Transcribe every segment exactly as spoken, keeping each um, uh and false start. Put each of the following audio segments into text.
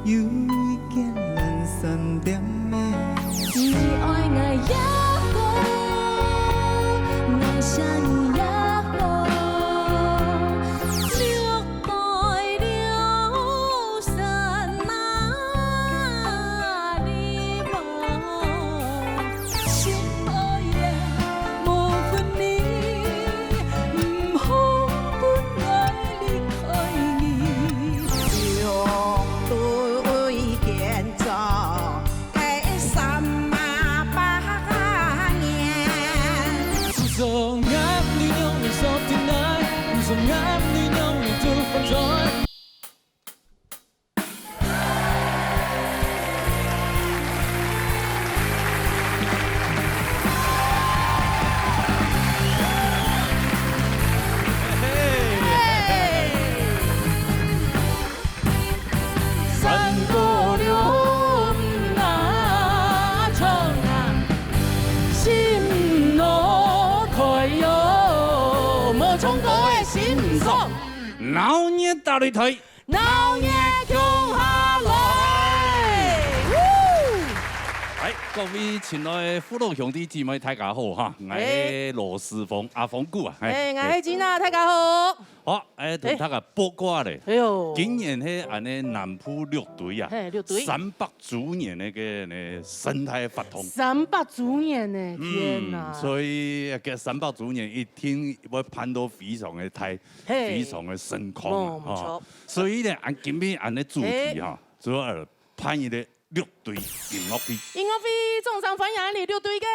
有一件蓝衫店的。你愛𠊎也好，𠊎惜你也好，六堆六山哪裡無？心愛也無分離，毋好分𠊎離開你。六堆建 山歌了毋那唱啊，心路開喲，無唱歌个心毋爽。鬧熱打擂台，鬧熱共下來。哎，各位親愛的父老兄弟姊妹，大家好哈！𠊎係羅斯峰，阿峰哥啊。哎，𠊎係金娜，大家好。 好，哎，同大家報告咧，哎喲，今年係恁呢南部六堆啊，嘿，六堆。三百週年个該个生態活動。三百週年呢，天哪！嗯，所以該三百週年一定會辦到非常个大，嘿，非常个盛況啊，吼。無錯。所以呢，恁今日恁呢主題哈，嘿，主要辦一个 六堆音樂會。音樂會，掌聲歡迎𠊎六堆个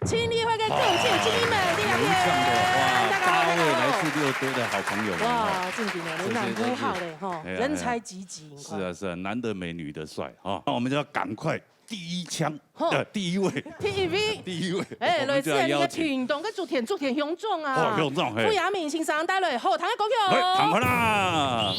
盡厲害个歌手精英們，在這片。哇，大家好，大家好。八位來自六堆的好朋友們，哇，正經的，謝謝，南部好嘞，吼，謝謝。人才濟濟，你看。是啊，是啊，難得美女的帥，哈。那我們就要趕快第一槍，吼。呃，第一位。第一位。第一位，哎，我們就要邀請。來自𠊎俚屏東个竹田，竹田鄉長啊。哦，鄉長，嘿。傅雅敏先生帶來好聽个歌曲哦。哎，趕快啦！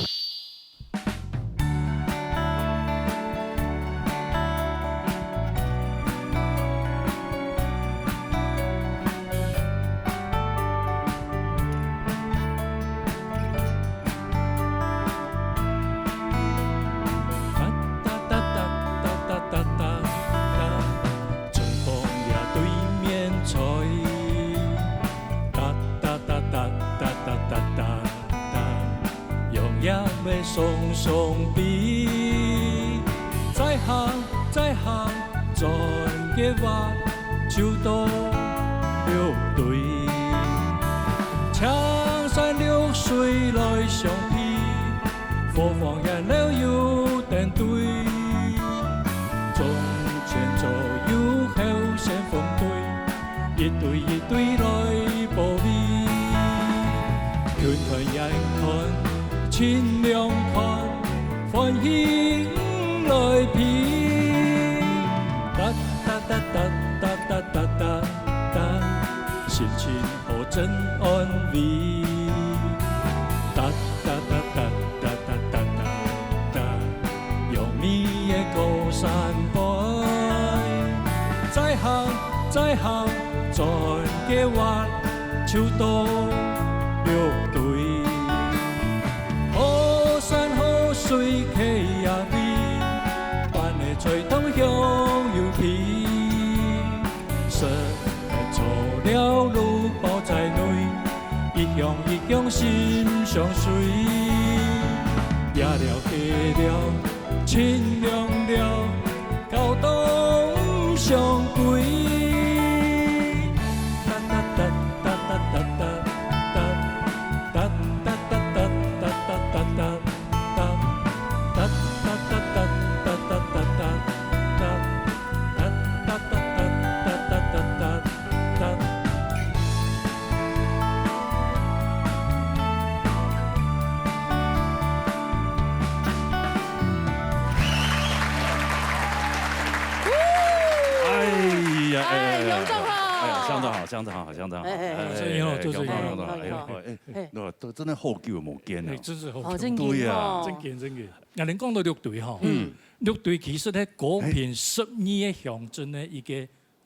樣也會鬆鬆飛。再行，再行，轉个彎，就到六堆。青山綠水來相陪，何況沿路有登對。中間左右後山峰堆， 一對一對來保衛。近看遠看，盡亮看，歡喜毋來避。噠噠噠噠噠噠噠噠噠，心情好真安慰。噠噠噠噠噠噠噠噠， 有你个高山背。再行，再行，轉个彎，就到六堆。好山好水溪仔尾，伴个菜湯香油皮。 食个草料滷包在內，一香一香心相隨。野了溪了，盡亮了，搞到毋想歸。噠噠噠噠噠噠噠，噠噠噠噠噠噠噠噠噠。 哎呀，哎，哎，哎，鄉長好。哎，鄉長好，鄉長好，鄉長好。哎，哎，哎，哎，哎，哎，鄉長好，鄉長好，哎，哎，哎，哎，哎，哎，哎，都真个好久無見了。哎，真是好久。哦，真緊哦。對呀。真緊，真緊。 𠊎等講到六堆吼，嗯。六堆其實係高屏十二个鄉鎮个一个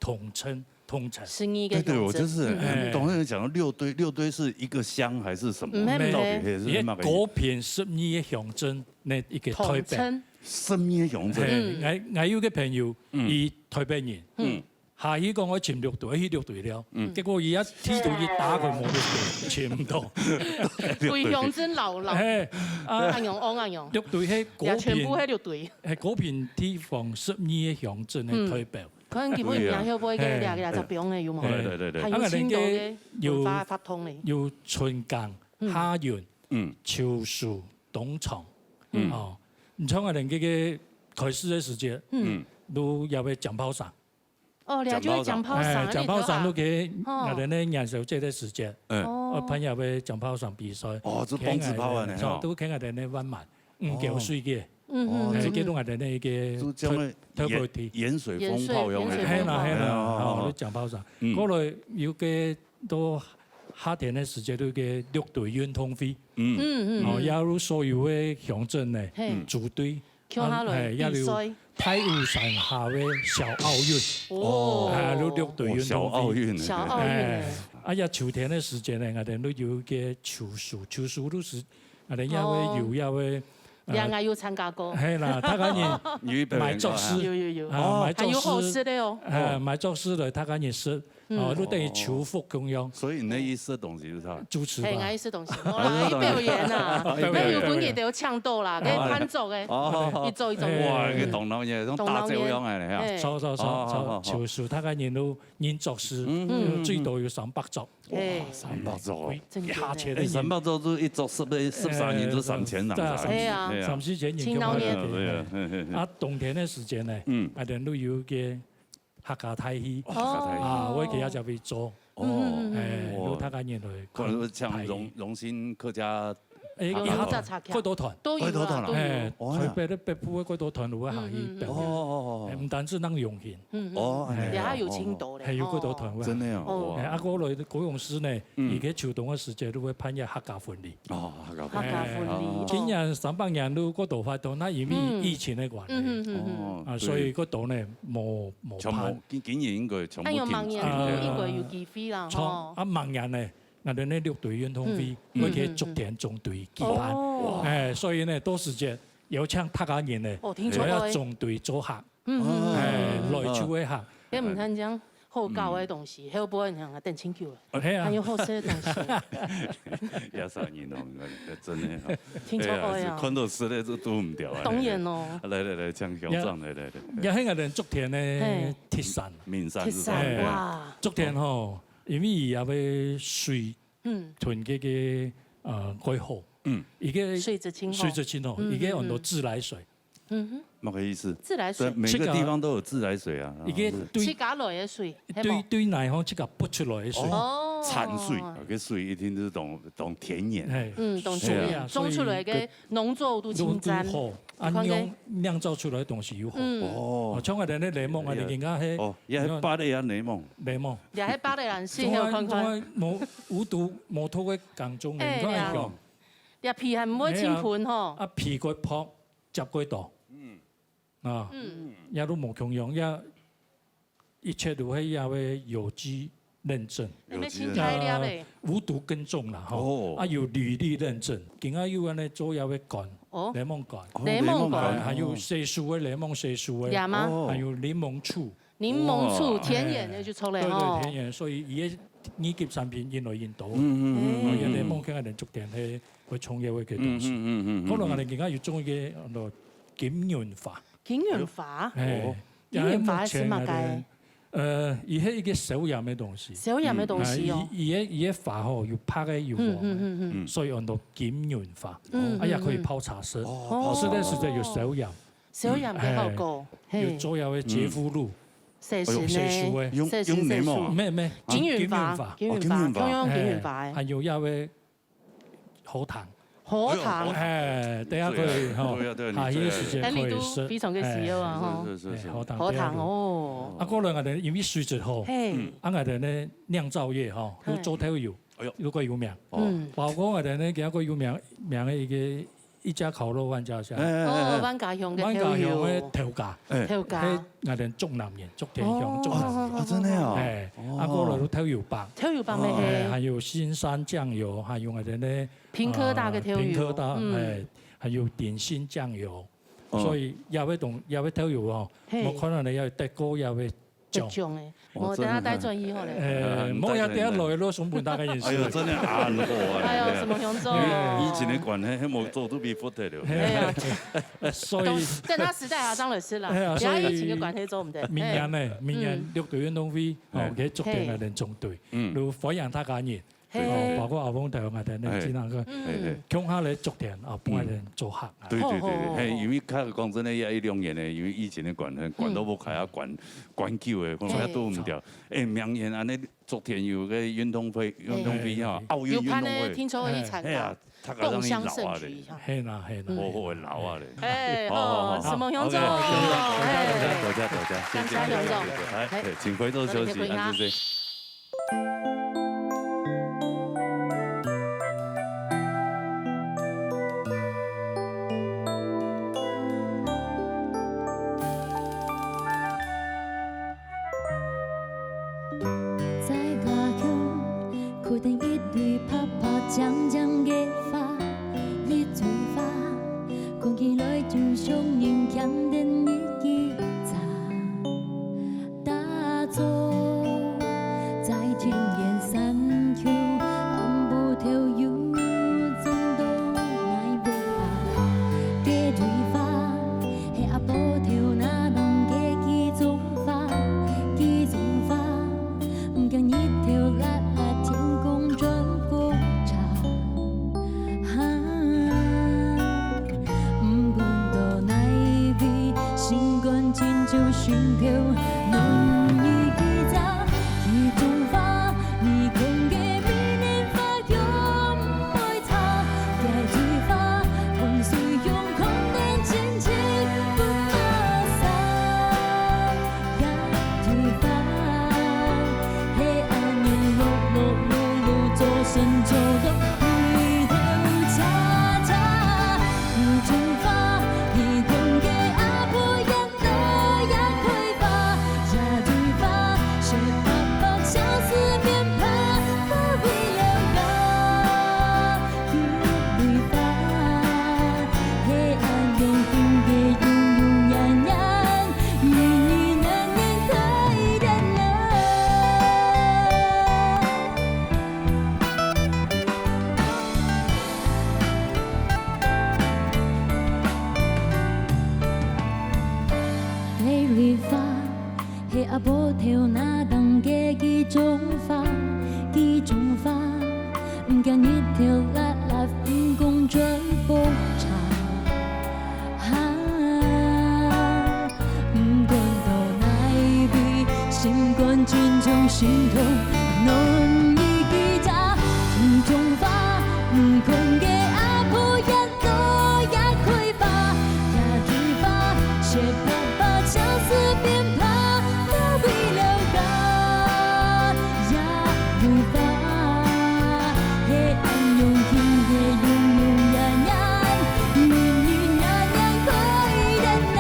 統稱，統稱。十二个對，對，我就是很，鄉鎮。很懂那個講到六堆，六堆是一個鄉還是什麼？嗯，到底係，係麼个意思？因為高屏十二个鄉鎮个一个代表。統稱。十二个鄉鎮。嘿，𠊎，𠊎有个朋友，嗯。佢臺北人，嗯。下去講愛尋綠隊，愛去綠隊了。嗯。結果佢一地圖一打開，無綠隊，尋毋到。歸鄉鎮老老。嘿，啊，恁樣，哦，恁樣。綠隊係高屏，也全部係綠隊。係高屏地方十二个鄉鎮个代表。嗯。可能佢本名後背个，嘿，這个，這个，這个，有無？對，對，對，對。還有青島个文化活動咧。有春江、嗯。下運、嗯。秋收、冬藏。嗯。哦，你像𠊎等這个開始个時節，嗯。都也會講炮聲。 哦，了解，講炮聲。講炮聲，哎，講炮聲，你知道啊？都係𠊎等个元宵節个時節，嗯。哦。愛辦這个講炮聲比賽。哦，就放紙炮啊，看𠊎等，你看。都看𠊎等个萬巒，嗯，哦。九歲个，嗯，嗯，哎，嗯。這都𠊎等个一个就這樣的特，特別的。鹽，鹽水蜂炮用的。鹽水，鹽水蜂炮。係啦，係啦，哦，哦，哦。哦，就講炮聲。嗯。過來有个到夏天个時節，有个綠隊運動會。嗯。嗯，嗯，哦，嗯。也有所有个鄉鎮呢，嘿。組隊 共下來，哎，也有比賽。太武山下个小奧運。哦。哎，有綠隊運動會。哦，小奧運。小奧運。哎，啊，也秋天个時節呢，𠊎等都有一个秋收，秋收都係，𠊎等也會有，哦。也會，呃，你也有參加過。係啦，大家人有一表演過，買作詩。有，有，有。啊，哦。買作詩。還有好食个哦。哎，買作詩來，大家人食。 嗯。哦，就等於求福共樣。所以你那一食東西是啥？主持吧。嘿，𠊎一食東西，無啦，一表演啊，表演。那有分佢兜搶到啦，哦。該伴奏个，哦。一組一組。哇，該當鬧熱，像打酒一樣个呢，哈。嘿。著，著，著，哦，好，好，好。著，就是大概人都人作詩，嗯，嗯，嗯。最多有三百組。嘿。哇，三百組哦。真的。一下千个人。哎，三百組就一組十个，十三人就三千人，呃，三，嘿啊。對啊。三四千人。真鬧熱。對啊，對啊，嘿，嘿，嘿。啊，冬天个時節呢，嗯。啊，人都有一个 客家大戲。哦，客家大戲。啊，𠊎去該隻位做。哦。嗯，嗯，嗯，嗯。哎，哦。有大家人來看。可能像榮，大戲。榮興客家，哎，客家，客家，客家。過渡團。都有啦，過渡團啊。都有。哎，哦呀。臺北个北部个過渡團都會下去表演。嗯，嗯，嗯。哦，哦，哦。哎，毋單止恁榮興。嗯，嗯。哦，哎。這下有青島咧。哎，有過渡團會下去。哦。真的啊，哦。哇。哎，啊，過來高雄市呢，嗯。佢个秋冬个時節都會辦一个客家婚禮。 哦，客家話。客家話。哎，哦。今年三百年都過渡法度，該因為疫情个關係。嗯。嗯，嗯，嗯，嗯。哦，啊，對。所以過渡呢，無，無辦。全部，今，今年應該全部停，哎喲，明年停掉。應該有機會啦，從，吼。啊，明年呢，𠊎等呢綠隊運動會，嗯。會去竹田中隊舉辦。嗯，嗯，嗯。哦。哎，所以呢，到時節邀請客家人呢，哦，聽說愛。也愛中隊做客。 嗯，嗯，嗯，哎，嗯，嗯。來就會行。該毋單淨好搞个東西，嗯。後背你看，等清楚了。哎呀。還有好食个東西。也是人哦，真的哦。聽說過呀。哎呀，是看到食个就堵毋掉啊。當然咯。來，來，來，請鄉長，來，來，來。也係𠊎等竹田个嘿。特產。名產是啥？特產，哎，哇。竹田吼，因為佢也會水嗯。屯該个，呃，過好。嗯。佢个水質真好。水質真好，嗯，佢个安到自來水。嗯，嗯。 嗯哼。麼个意思？自來水。對，每個地方都有自來水啊。一个對，自家來个水，係無？對，對內方自家挖出來个水。哦，哦。產水，哦。該水一定係當，當天然。嘿。嗯，當天然，對啊，種出來个農作物都清淨。所以都，都好，啊，你看該。釀，釀造出來个東西又好。嗯。哦。哦，像𠊎等个檸檬啊，哎呀。你看該，哦，也係拔个呀，檸檬。檸檬。也係拔个人，是，從來，我看看。從來無，無毒，無毒个耕種，哎，你看，對啊。哦。這皮還毋會真粉吼。哎呀，啊，皮過薄， 接過多。嗯。啊，嗯。也都無共樣，也一切都係也會有機認證。有機認證。啊，無毒耕種啦，吼。哦。啊，有履歷認證，今下有恁呢做也會乾，哦。檸檬乾。哦，檸檬乾。檸檬乾。還有洗手个檸檬洗手个。也嗎？哦。還有檸檬醋。 檸檬醋，哇。天然个就出來吼。對，對，天然，所以佢个二級產品越來越多。嗯，嗯，嗯，嗯，嗯。啊，也檸檬乾个人足甜，係會重要个一個東西。嗯，嗯，嗯，嗯，嗯。可能𠊎等今下有種一個，呃，金銀花。金銀花？哎，哦。金銀花係麼个？也係目前𠊎等，呃，佢係一個消炎个東西。消炎个東西哦。啊，佢，佢个，佢个花吼，有白个，有黃个。嗯，嗯，嗯，嗯。所以安到金銀花。嗯，啊，也可以泡茶食。嗯，嗯。哦，泡茶。食个時節有消炎。 消炎个效果，嘿。有做這个潔膚露。嗯。洗身个。哎喲，洗手个。用，洗身用檸檬啊？洗手。毋係，毋係，金銀花，金銀花。金銀花，哦，金銀花。共樣用金銀花个。哎，還有這个荷塘。荷塘。哎喲，荷塘。哎，等下可以吼，對啊，對啊，下去个時間可以食。哎，你都非常个需要啊，哎，吼。是，是，是，是。哎，荷塘，荷塘，對，對，對。哦。啊，過來𠊎等因為水質好，嘿。嗯。啊，𠊎等呢，釀造業吼，嘿。都做豆油。 哎喲。有夠有名。哦。嗯。包括𠊎等呢，今過有名，名个一個，一家烤肉萬家香。哎，哎，哎。哦，萬家香个豆油。萬家香个豆家。哎。豆家。係𠊎等竹南人，竹田鄉，哦。竹南人。哦，真的哦。哎，哦。啊，過來有豆油包。豆油包咩？哎，還有新山醬油，還有𠊎等呢，屏科大个豆油。呃，屏科大，嗯。哎，還有鼎新醬油。哦。所以也會動，也會投入哦。嘿。無可能的，也會得過，也會獎。得獎的。哦，無，等下帶轉去好了。真的。呃，嗯，莫要等下來了，送分大家認識。哎喲，真的啊，很好啊。哎喲，什麼雄州？因為疫情的關係，那麼做都比不得了。哎呀，所以，等下時代啊，張老師啦，哎呀，不要疫情的關係做毋得。所以明年呢，哎。明年，嗯。六堆運動會，哦，哎。該竹田个人總隊，嗯。就歡迎大家人，嘿。哦，包括阿峰大家，𠊎兜个，哎。經常个，嗯。哎，哎。共下來竹田，啊，幫𠊎兜做客啊。對，對，對，對，好，好，好。嘿，因為較講真的，也一兩年呢，因為疫情的關係，關到屋下啊，關，關久了，可能也做毋到。哎。哎，明年恁呢，竹田有个運動會，運動會哈，哎。奧運運動會。有辦呢，聽說會去參加。哎，哎呀， 大家讓你老啊咧。共襄盛舉一下。嘿啦，嘿啦。好好个老啊咧。哎，好，好，好，好。什麼雄州？OK，好，好，好，哎。多謝，多謝，多謝，多謝，謝謝，感謝雄州。謝謝，謝謝。來，哎。哎，請回座休息，多謝，多謝。恁仔細。 在家鄉，看見一蕊白白淨淨个花，一蕊花，看起來就像人牽等日記在打坐。在田園山丘，暗晡頭又種到哪位啊？這蕊花，係阿婆頭那當个幾種花，幾種花。 毋驚日頭辣辣，天公轉風潮。哈，毋管到哪位，心肝親像心頭暖意枝。一種花，你看个美麗花香袂差，這蕊花，風水香看得清清不抹煞。 呀，對吧？係恁樣碌碌碌碌做成做到回頭恰恰。你對吧？你看个阿婆也老也開吧。呀，對吧？雪白白像四面爬，不會流吧？ 係阿婆頭那當个幾種花，幾種花，毋驚日頭辣辣，毋講全部茶。哈，毋管到哪位，心肝親像心頭暖意枝。幾種花，毋管个阿婆也 多也開吧，呀對吧？雪白白像四面爬，不會流吧？呀對吧？係恁樣輕个，永永遠遠，年年年年開等來。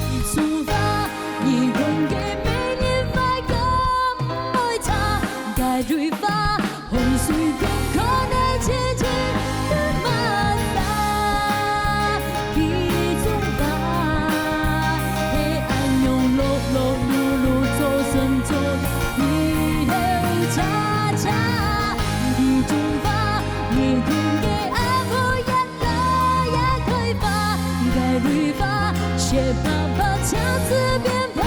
一種花，你看个美麗花也毋會差，呀對吧？ 風水變看得清清不抹煞，幾種花，係恁樣碌碌碌碌做成做，回頭恰恰。幾種花，你看个阿婆也老也開吧，該蕊花，雪白白像四面爬。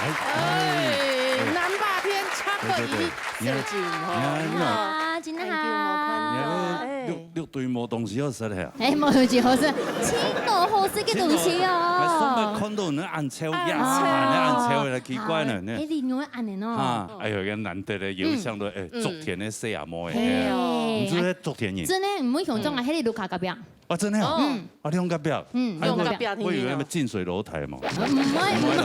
哎，南霸天巧克力設計吼，你好。啊，真好。看到無？看到，哎。六，六堆無東西好食个啊。哎，無東西好食，盡多好食个東西哦。還上擺看到你恁臭，哎呀，恁臭个，奇怪呢，呢。哎，你仰會恁樣哦？哈，哎喲，个難得个，有想到，哎，竹田个細阿妹，嘿哦。你知道竹田人？真个，毋會想像啊，迄个路口隔壁。啊，真个哦？嗯。啊，兩隔壁。嗯，哎，兩隔壁，我以為近水樓台嘛。毋會，毋會，毋會，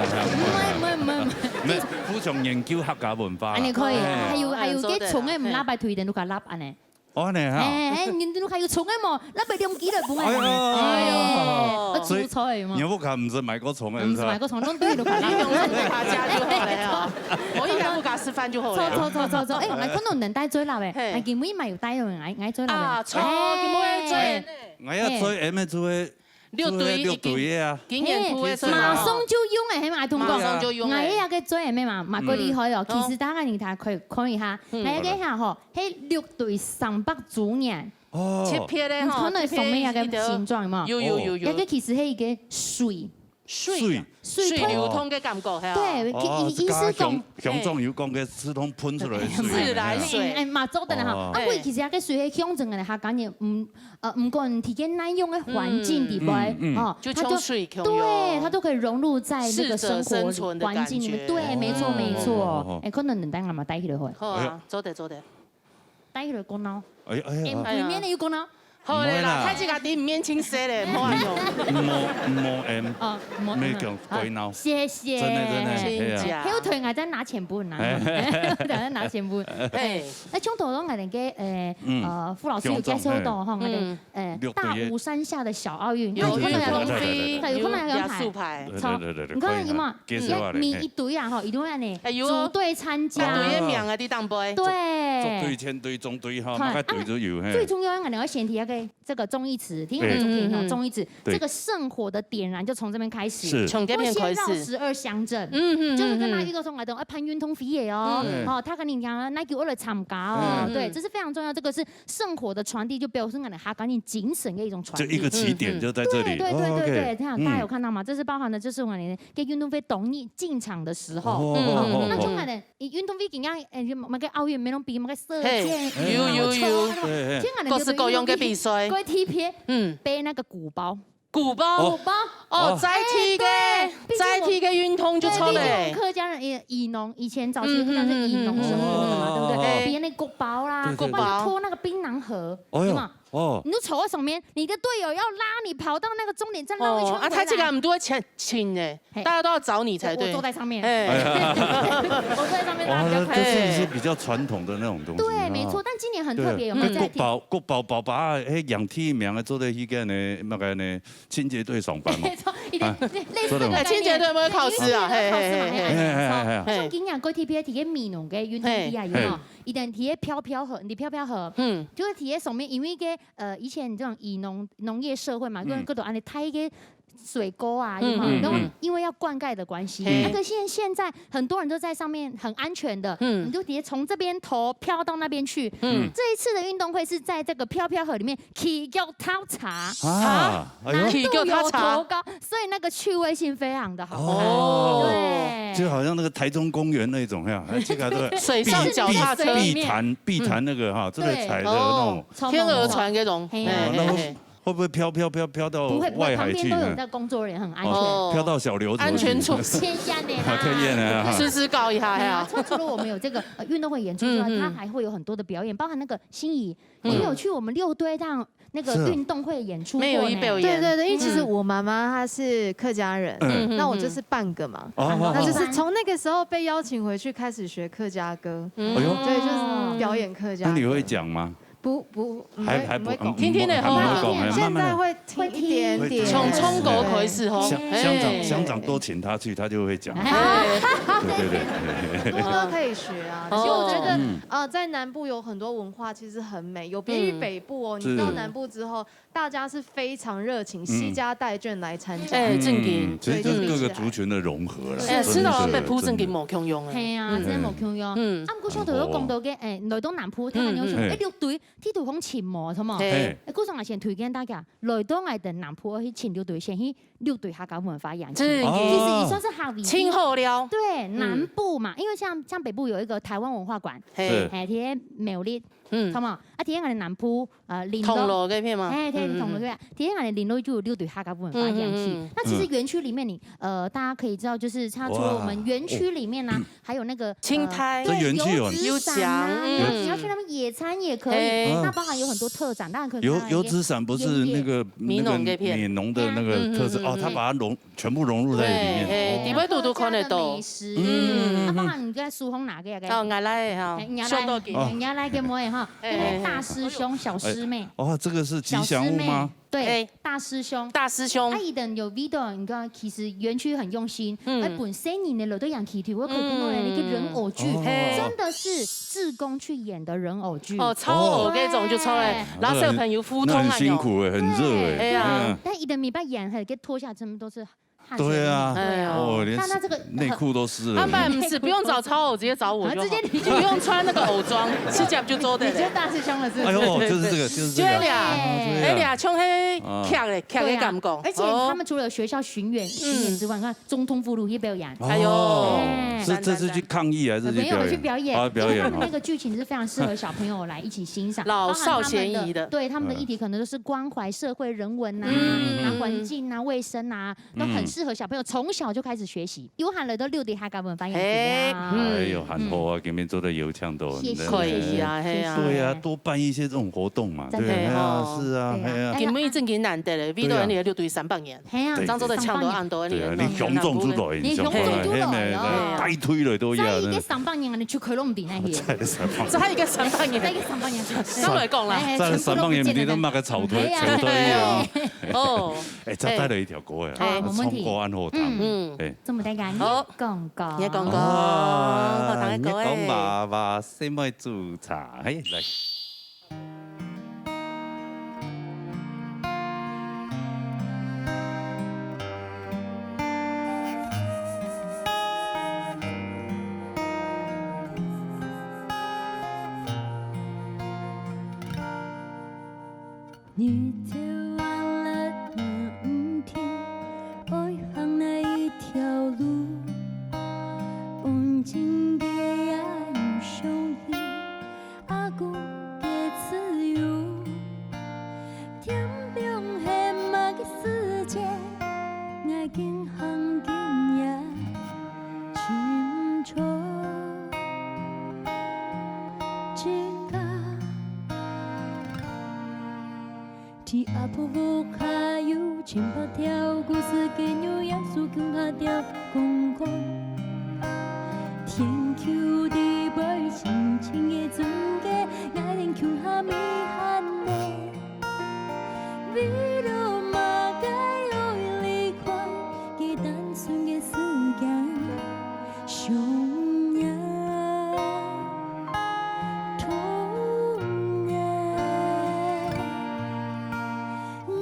毋會，毋會。沒，互相研究客家文化啦。恁樣可以，哎。還有，還有，啊，做得啦，該蟲个毋拉白腿，等路口拉恁樣。 哦，恁樣哈。哎，哎，你，你還有蟲个無？那邊兩支來分我。哎喲，哎喲，哎，所以煮菜嘛。你屋下毋係買過蟲个，毋係買過蟲，攏對路口拉。你用手給他加就好了呀。我應該不敢示範就好了。錯，錯，錯，錯，錯。哎，𠊎看到你帶最老个，嘿。哎，今晡日嘛有帶个，𠊎，𠊎最老个。啊，錯，哎。今晡日最，哎。𠊎也最M个做个，六堆，做个六堆个啊。今年初个時候。哎，馬上就用个，係嘛，同講。馬上就用个。哎呀，該最M个嘛，嘛，嗯。過厲害哦。嗯。其實大家你睇，可以看一下，嗯。還有該下吼， 係六堆三百週年。哦。特別个吼，你看到上面那個形狀嘛？特別一條。有，有，有，有。那個其實係一個水。水啊，水。水流通个感覺，係啊。對，哦，意，意思講，這個鄉，鄉長有講个自動噴出來个水。自來水。哎，哎，嘛，做得啦哈。哦。啊，毋過其實那個水係鄉鎮个哈，感覺，嗯，呃，毋管佢个哪樣个環境底背，嗯，嗯，嗯。哦，就像水共樣。它都，對，它都可以融入在那個生活環境裡面。適者生存的感覺。對，沒錯，沒錯。哦，哦，哦。哎，可能等下嘛帶起來會。好啊，哎呀。做得，做得。 帶起來講咯。哎呀，哎呀。哎呀。對面个有講咯。好咧啦，毋會啦。大家知毋免清洗咧，毋好恁樣。無，無M，哦，無M。無講鬼鬧。好，謝謝。真的，真的，真的。係啊。還有腿，𠊎再拿錢分啊，哎。再拿錢分。哎。哎，像頭先𠊎等个，呃，嗯。呃，傅老師有介紹到吼，𠊎等，嗯。呃，六堆个。大武山下的小奧運，有，有，有，有，有，有，有。對，有看到有牌。有，有牌。對，對，對，對，你看有嘛？可以啊。 介紹下咧，嗯。一，一堆啊，吼，一堆啊呢，哎喲，組隊參加。啊，隊个名啊，在頂背。對。中，中隊、前隊、中隊，吼，看，麼个隊都有，啊，嘿。最重要，𠊎等愛先提那個，這個忠義祠，聽我們中間，吼，對。嗯，嗯，嗯。忠義祠，對。這個聖火的點燃就從這邊開始。是。從這邊開始。會先繞十二鄉鎮，嗯，嗯，嗯，就是跟大家預告說，嗯。𠊎等愛辦運動會个哦，嗯。哦，大家你聽，哪位愛來參加哦，嗯。對，這是非常重要，這個是聖火的傳遞，就表示𠊎等客家人精神的一種傳遞。就一個起點就在這裡。嗯，嗯。對，對，對，對，哦，OK。對，這樣大家有看到嗎？嗯。這是包含的，就是𠊎等 个運動會當日進場的時候。哦，嗯，哦，哦，哦。該像𠊎等，運動會今日，誒，麼个奧運、美濃杯、麼个射箭，嘿，有，有，有。羽毛球，嘿，嘿。像𠊎等各式各樣个比賽。各地片，嗯。背那個鼓包。鼓包？哦。鼓包。哦，在地个，哎，對，畢竟我，在地个運動就出來。對，畢竟我們客家人也，以農，以前早期客家人是以農生活的嘛，嗯，嗯，嗯，嗯。對不對？哦。背那鼓包啦，對，對，對。不然就拖那個檳榔盒，哎喲。有嗎？ 哦。你就走在上面，你的隊友要拉你跑到那個終點站繞一圈回來。哦，啊，大家毋都會前，前呢，嘿。大家都要找你才對。我，我坐在上面。哎。我坐在上面，大家比較快。哇，這真的是比較傳統的那種東西。對，沒錯，啊。但今年很特別，有沒有在，對，那國寶，國寶爸爸，嘿，贏第一名的，做得去跟那，那個呢，清潔隊上班嘛。沒錯，一定，啊，類似這個概念。做得嗎？清潔隊有沒有考試啊？對，因為清潔隊有考試嘛，嘿，嘿，嘿。嘿，嘿，嘿，嘿。像今年國體 P I T个美濃个運動會啊，嘿。有沒有？嘿。 一定在該个飄飄河，你飄飄河，嗯。就在該个上面，因為該，呃，以前這種以農，農業社會嘛，嗯。跟各種恁樣，它一個水溝啊，有沒有？嗯，嗯，然後因為要灌溉的關係，嗯。那個現，現在很多人都在上面很安全的，嗯。你就直接從這邊頭飄到那邊去。嗯。這一次的運動會是在這個飄飄河裡面騎腳踏車。啊，哎喲。難度有多高？所以那個趣味性非常的好看。哦。對。就好像那個台中公園那種，哈，這個，這個水上腳踏車。碧，碧，碧潭，碧潭那個哈，這個踩的那種。對。哦，天鵝船那種。嘿啊。哦，那會，嘿，嘿，嘿。會不會飄飄飄飄到外海去呢？不會，不會，旁邊都有在工作人員，很安全。哦。飄到小琉球去。安全措施。天然的啦。啊，天然的啊。時時搞一下，嘿啊。對啊，除，除了我們有這個，呃，運動會演出之外，嗯，嗯。它還會有很多的表演，包含那個心儀，嗯。你有去我們六堆這樣 那個運動會演出過呢。是啊。沒有一表演。對，對，對，因為其實我媽媽她是客家人，嗯。那我就是半個嘛。哦，那就是從那個時候被邀請回去開始學客家歌。嗯。哎喲。對，就是表演客家歌。那你會講嗎？不，不，還，還不，不會講。嗯，聽聽就好。還不會講，哎，慢慢來。現在會聽一點點。從唱歌開始吼。鄉，鄉長，哎。鄉長多請她去，她就會講。哎。對，對，對。多多可以學啊。哦。其實我覺得，嗯。呃，在南部有很多文化其實很美，有別於北部哦。嗯。你到南部之後， 大家是非常熱情，嗯。攜家帶眷來參加。哎，正經。嗯，其實就是各個族群的融合啦，哎，真的，食到北部正經無共樣哎。真的。係啊，嗯。真的無共樣。嗯。啊，毋過像頭先講到个，哎，來到南部，聽人講說，嗯，嗯。哎，六堆，地圖好像尋無，係無？係。哎，故所𠊎先推薦大家，來到𠊎等南部去尋六堆，先去六堆客家文化園區。正經。其實也算是客語。盡好尞。對，嗯。南部嘛，因為像，像北部有一個台灣文化館，係。係。哎，在苗栗，嗯。知道嗎？啊，第二个南部，呃，林道。銅鑼該片嗎？哎，對，嗯，嗯，銅鑼該片。第二个林道就有六堆客家文化園區。嗯，嗯，嗯。那其實園區裡面你，呃，大家可以知道，就是它除了我們園區裡面呢，哇。還有那個，青苔。呃，對，這園區有。油紙傘啊，油牆，嗯。你要去那邊野餐也可以。哎。那包含有很多特展，當然可能有，它有一些油紙傘不是那個，音樂。那個美濃該片。美濃的那個特色，嗯，嗯，哦，嗯，嗯。它把它融 全部融入在裡面。對，嘿，哦。裡背堵堵看得到。客家的美食。嗯。啊，包含你在書封拿个，个。哦，𠊎來个哈，哎，你來，上到去。哎，你來个妹哈，哎，哎，哎。那個大師兄、小師妹。哎，哦，這個是吉祥物嗎？小師妹，對，哎。大師兄。大師兄。啊，佢等有味道，你看，其實園區很用心，嗯。哎，本身你的樓都養起腿，我可以看到那個人偶劇，嗯。哦。真的是志工去演的人偶劇。哦，超好，哦。這種就超好，哎。然後小朋友互動啊，那很辛苦哎，很熱哎。對。哎呀。嗯。但佢等每擺演，嘿，給脫下來，全部都是 汗水淋漓。對啊。哎呀。哦，連，那他這個內褲都濕了。他們是不用找超偶，直接找我就好。啊，直接你就，不用穿那個偶裝，直接就做得了。你就大師兄了，是不是？哎呦，就是這個，就是這個。對呀。啊，對呀。哎呀，像那個劇的，劇的感覺。對啊，而且他們除了學校巡演，巡演之外，你看總統府路去表演。哎呦。哦，哎。是，這是去抗議還是去表演？沒有，去表演。啊，表演，因為他們那個劇情是非常適合小朋友來一起欣賞，哦。老少咸宜的。包含他們的，對，他們的議題可能都是關懷社會人文吶，嗯。啊，環境啊、衛生啊， 都很適合小朋友從小就開始學習。有閒來到六堆客家文化園區啊。哎，嗯。哎喲，還好啊，今日做得邀請到。謝謝。可以啊，嘿啊。對啊，多辦一些這種活動嘛，真的。對啊，哦。是啊，對啊。嘿啊。哎呀，今晡日正經難得咧，為到你个六堆三百年，嘿啊。對。正做得請到恁多个，對啊，你雄壯出來，你雄壯出來，嘿，嘿，嘿，嘿，嘿。帶隊了都一樣，再一個三百年，你就可以弄定那些。再一個三百年。再一個三百年。再一個三百年。上來講啦。哎，哎，再一個三百年，全部都不見了。你都罵個草堆，哎呀，草堆一樣。哎呀。哦。 哎，再帶來一條歌哎，哎，啊，沒問題。唱歌恁好聽。嗯。嗯。哎。這麼大家，好。你講歌。你講歌，啊，好聽个歌哎。你講爸爸，細妹煮茶，嘿，來。 日頭還落毋停，愛行哪一條路？安靜个也有聲音，阿公个自由。天邊係麼个世界？𠊎緊行緊也 尋著自家。在阿婆屋下有千百條故事，更有耶穌共下條公公。天橋底背深深个中間，𠊎等共下迷戀呢。 為了麼个愛離開佢單純个世界？想念，童年。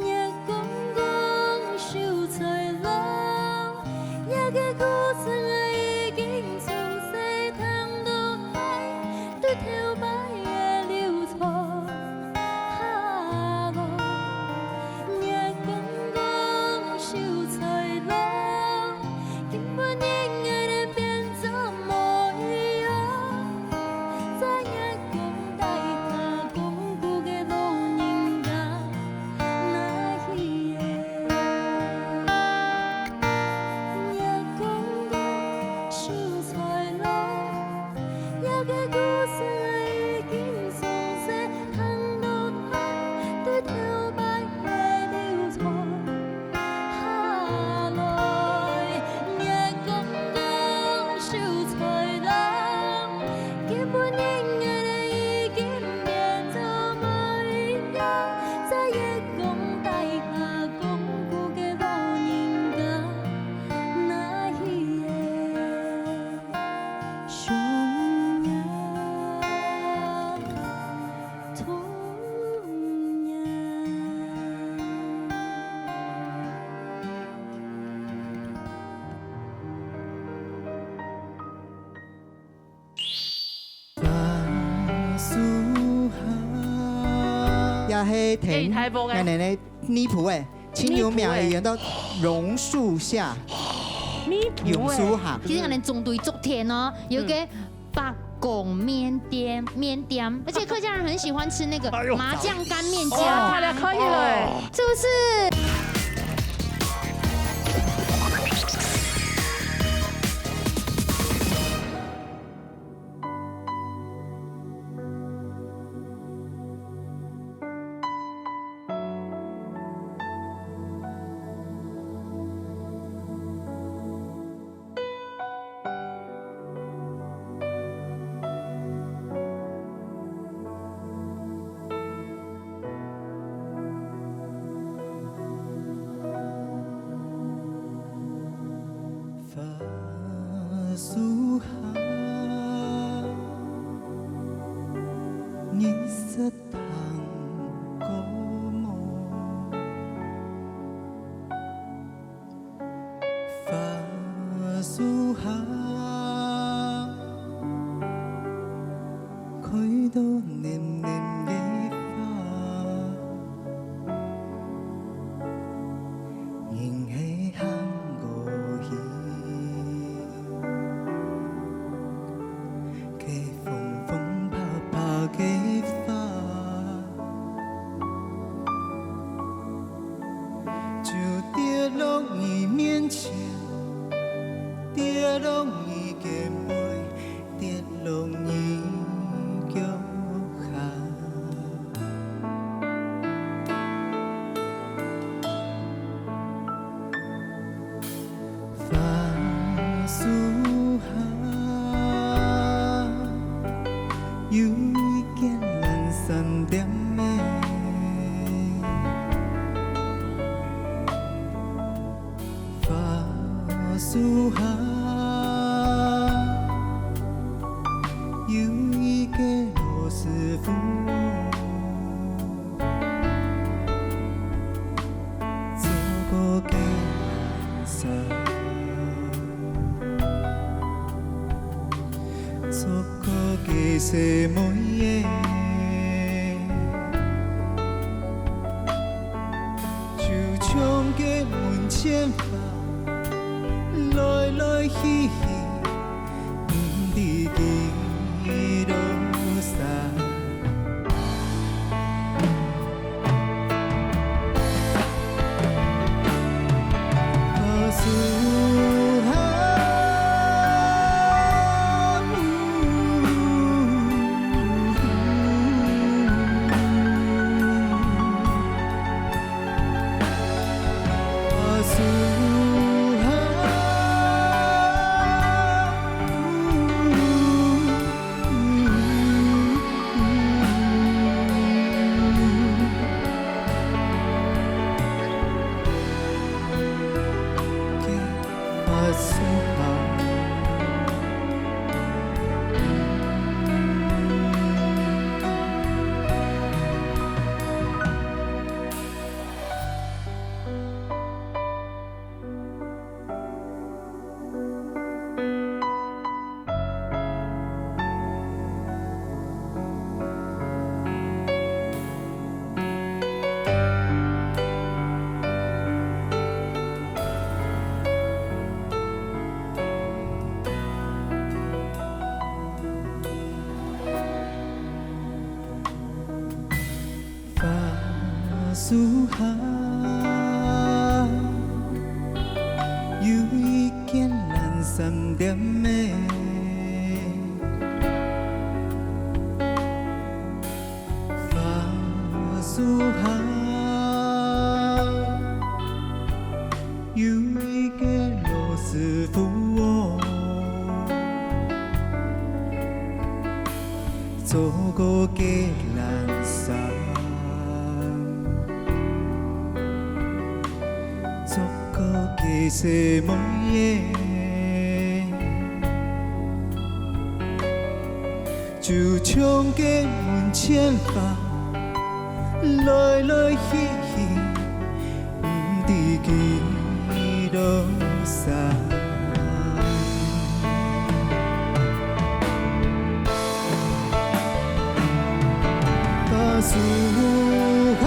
月光光，秀才郎，這个故事啊，已經從細聽到大。 對頭擺个流傳下來，月光光，秀才郎，今晡日𠊎等變做無樣，在月光底下講古个老人家。 哪去个？月光光，秀才郎，這个故事已經從細聽到大，對頭擺个流傳下來。月光光，秀才郎， 今晡日𠊎等已經變做無樣，在月光底下講古个老人家，哪去个？想念，童年。 也係聽，哎，大鑊个。𠊎等个女僕个，青牛苗个，女僕个。原到榕樹下，女僕个。榕樹下。其實𠊎等中隊足甜哦，有个嗯。白貢麵店，麵店，而且客家人很喜歡吃那個哎呦，麻醬乾麵哦，加，大家可以了。哦。是不是？花樹下，日色 通過無？花樹下，開到嫩嫩个花。 人係行過去，該紅紅白白个花，就跌落你面前，跌落你肩背， 跌落你腳下。花樹下，有一間藍衫店仔。 花樹下，有一個老師傅哦，做過个藍衫，做過个細妹仔。 就像該門前花，來來去去，毋知幾多儕。花樹下， 花樹下，有一間藍衫店仔。 花樹下，有一個老師傅哦，做過个藍衫，做過个細妹仔。 就像該門前花，來來去去，毋知幾多儕。花樹下。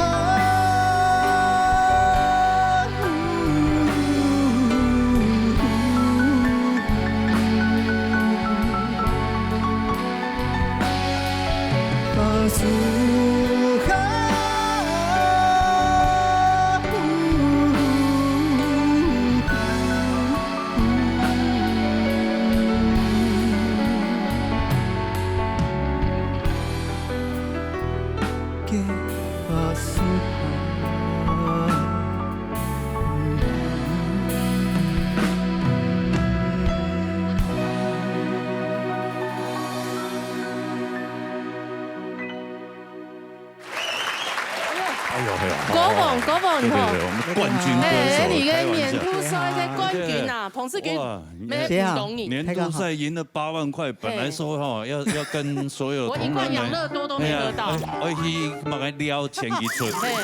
歌王吼。對對對，我們冠軍歌手，哎，你个年度賽个冠軍啊，彭世軍，哇，沒，謝謝。普通人。年度賽贏了八萬塊，本來說哈，要，要跟所有同仁的，我一罐養樂多都沒喝到。哎呀，我，我去買个料錢去出，嘿。對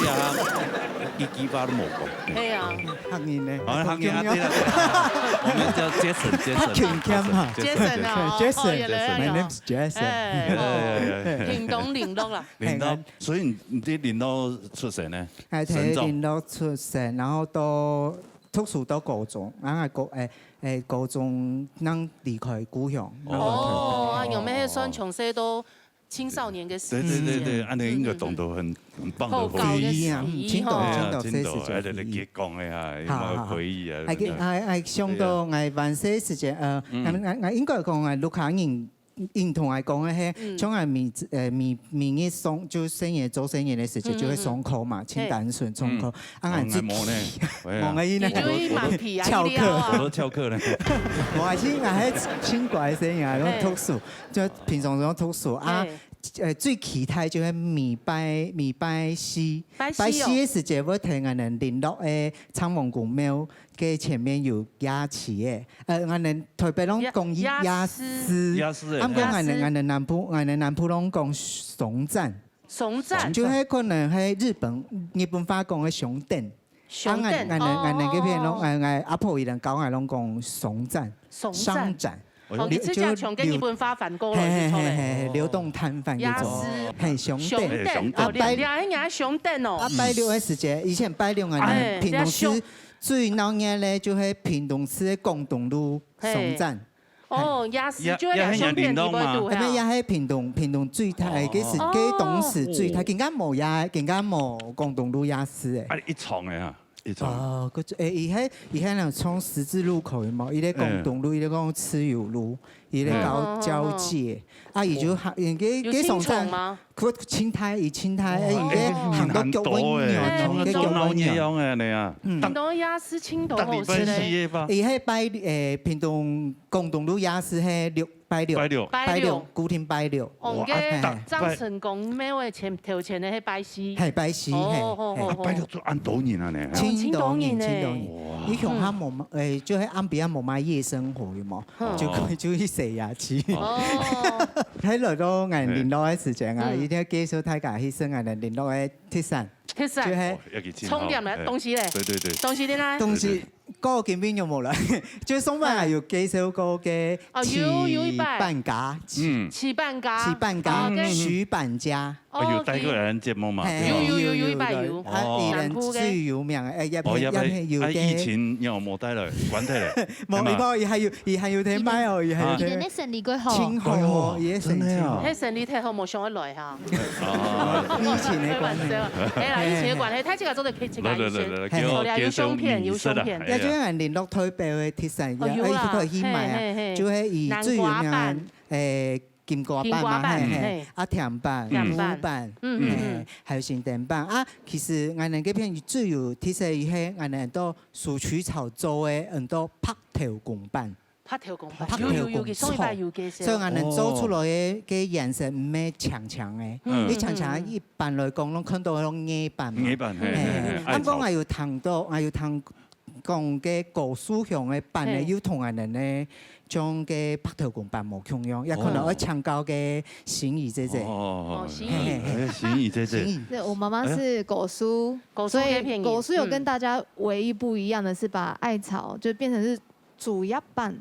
呀，一句話都沒講。對啊。客人呢？好，客人啊，對了，對了，我們叫Jason，Jason，Jason，Jason，Jason，Jason，哦，哦，原來哦。My name is Jason。哎，哦，屏東麟洛啦。麟洛，所以你，你在麟洛出生呢？ 哎，在麟洛出生，然後到讀書到高中，然後高，哎，哎，高中正離開故鄉，然後哦，啊，有沒有算從細到青少年个時間？對對對對，恁樣應該當作很，很棒的回憶。回憶啊，嗯，真多，哎呀，真多，真多，這時節回憶。哎，來，來，講一下，有沒有回憶啊？好，好，好。哎，哎，哎，想到𠊎還細時節，呃，嗯。𠊎，𠊎，𠊎應該講，哎，屋下人 應同𠊎講个係，像𠊎每，呃，每，每日上，就細人，做細人个時節，就會上課嘛，盡單純上課。啊，𠊎最，哦，𠊎無呢。無个，你就去蠻皮啊，翹課。我都翹課了。無啊，其實𠊎還盡乖个細人啊，攏讀書，就平常攏讀書啊。呃，最期待就係每拜，每拜四，拜四哦。拜四个時節，會跈𠊎等麟洛个鄭王公廟个前面有夜市个。 呃，𠊎等臺北人講夜，夜市。夜市。夜市个。啊，毋過𠊎等，夜市。𠊎等南部，𠊎等南部人講松讚。松讚。就係可能係日本，日本話講个商店。商店，啊，𠊎，𠊎等，𠊎等這片攏，哦。𠊎，𠊎阿婆佢等教𠊎攏講松讚。松讚。商展。哦，你自家從个日本話翻過來，嘿，嘿，係錯个。嘿，嘿，流動攤販這種。夜市。嘿，商店。商店，啊，哦，拜，你，你還商店哦。啊，拜六个時節，以前拜六啊，哎，屏東市 最鬧熱个就係屏東市个廣東路松讚。哦，夜市就係兩兄弟裡背肚，係啊。該也係屏東，屏東最大，該時，該當時最大，更加無夜，更加無廣東路夜市誒。啊，一重个啊，一重。哦，佢，誒，佢係，佢係那種十字路口有無？一個廣東路，一個講自由路，一個交，交界。啊，佢就行，該，該松讚，有清楚嗎？ 佢清大，佢清大，誒，佢該行到腳軟軟，佢腳軟軟。像鬧熱樣个恁樣啊。嗯。逐，很多夜市盡多好食个。逐禮拜四个吧。佢係拜，誒，屏東廣東路夜市係六，拜六。拜六。拜六。拜六，固定拜六。哦，哇，該啊，張成功廟个前，頭前个係拜四。嘿，拜四，嘿，哦，好，嘿。好，好。啊，拜六做恁多人啊呢。盡多人，盡多人。哇。佢鄉下無嘛，誒，就係暗晡啊無麼夜生活，有無？ 就可以，就去洗牙齒。哦。還來到𠊎等麟洛个時間啊，一定要介紹大家去食𠊎等麟洛个特產。特產。就係，哦，愛去尋。重點來，東西咧？對對對。東西咧？東西，對對。該今晡日有無啦？就上擺啊有介紹過个，哦，有，有一擺。粢粑。嗯。粢粑。粢粑，哦，該徐粄家。 哦，有帶過來咱節目嘛？嘿，對吧？有，有，有，有一擺有。啊，佢等最有名，誒，也，哦，也，也有个。啊，疫情你有無帶來？關忒了。無，無，佢還有，佢還有在賣哦，佢還有在賣。佢等个生理過好。盡好哦，哎喲，佢个生理盡好。真的啊。該生理忒好，無想愛來哈。啊。疫情个關係。開玩笑。哎啦，疫情个關係，大家做得去自家醫生。來，來，來，來，嘿。有，有相片，有相片。哎呀。也就係麟洛代表个特產，哦，有啊。哎，可以去買啊。嘿，嘿，嘿。就係佢最有名个，南瓜粄。誒， 金瓜粄嘛，金瓜粄，嘿，嘿，嘿。啊，甜粄、甜粄。烏粄，嗯，嗯，嘿，嗯。還有新店粄。啊，其實𠊎等這片最有特色个係𠊎等到蘇區潮州个很多白頭公粄。白頭公粄，白頭公粄。有，有，有，上禮拜有介紹。所以𠊎等做出來个，哦。个顏色毋係青青个，嗯。因為青青个一般來講，攏看到該種艾粄嘛。艾粄，嘿，嘿，嘿，嘿。啊，毋過𠊎有聽到，𠊎有聽 講該高樹鄉个粄呢，嘿。又同𠊎等呢，像該白頭公粄無共樣，也可能愛請教該心怡姐姐。哦，哦，哦，哦，心怡。嘿，嘿，嘿。哎，心怡姐姐。心怡。對，我媽媽是高樹，哎呀。高樹該片。所以高樹有跟大家唯一不一樣的是把艾草就變成是竹葉粄，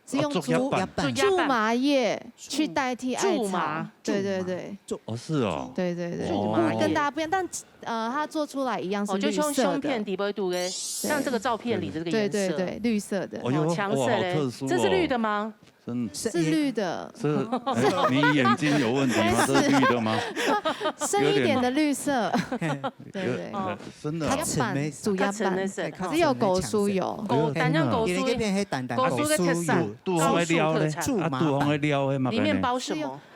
是用竹，哦，竹葉粄。竹，竹麻葉去代替艾草。竹麻。對，對，對。竹，哦，是哦。對，對，對。竹麻葉。跟大家不一樣，但 呃，它做出來一樣是綠色的。哦，就像相片底背肚个，像這個照片裡的這個顏色。對，對，對，綠色的。哦喲，哦，強勢嘞。哇，好特殊哦。這是綠的嗎？真的。是綠的。這，哎，你眼睛有問題嗎？這是綠的嗎？深一點的綠色。有點，對，對。有，真的哦。較深的色。較深的色。只有高樹有。高，單像高樹，因為這片係單單高樹有。高樹个特產，高樹个特產。啊，竹麻粄。裡面包什麼？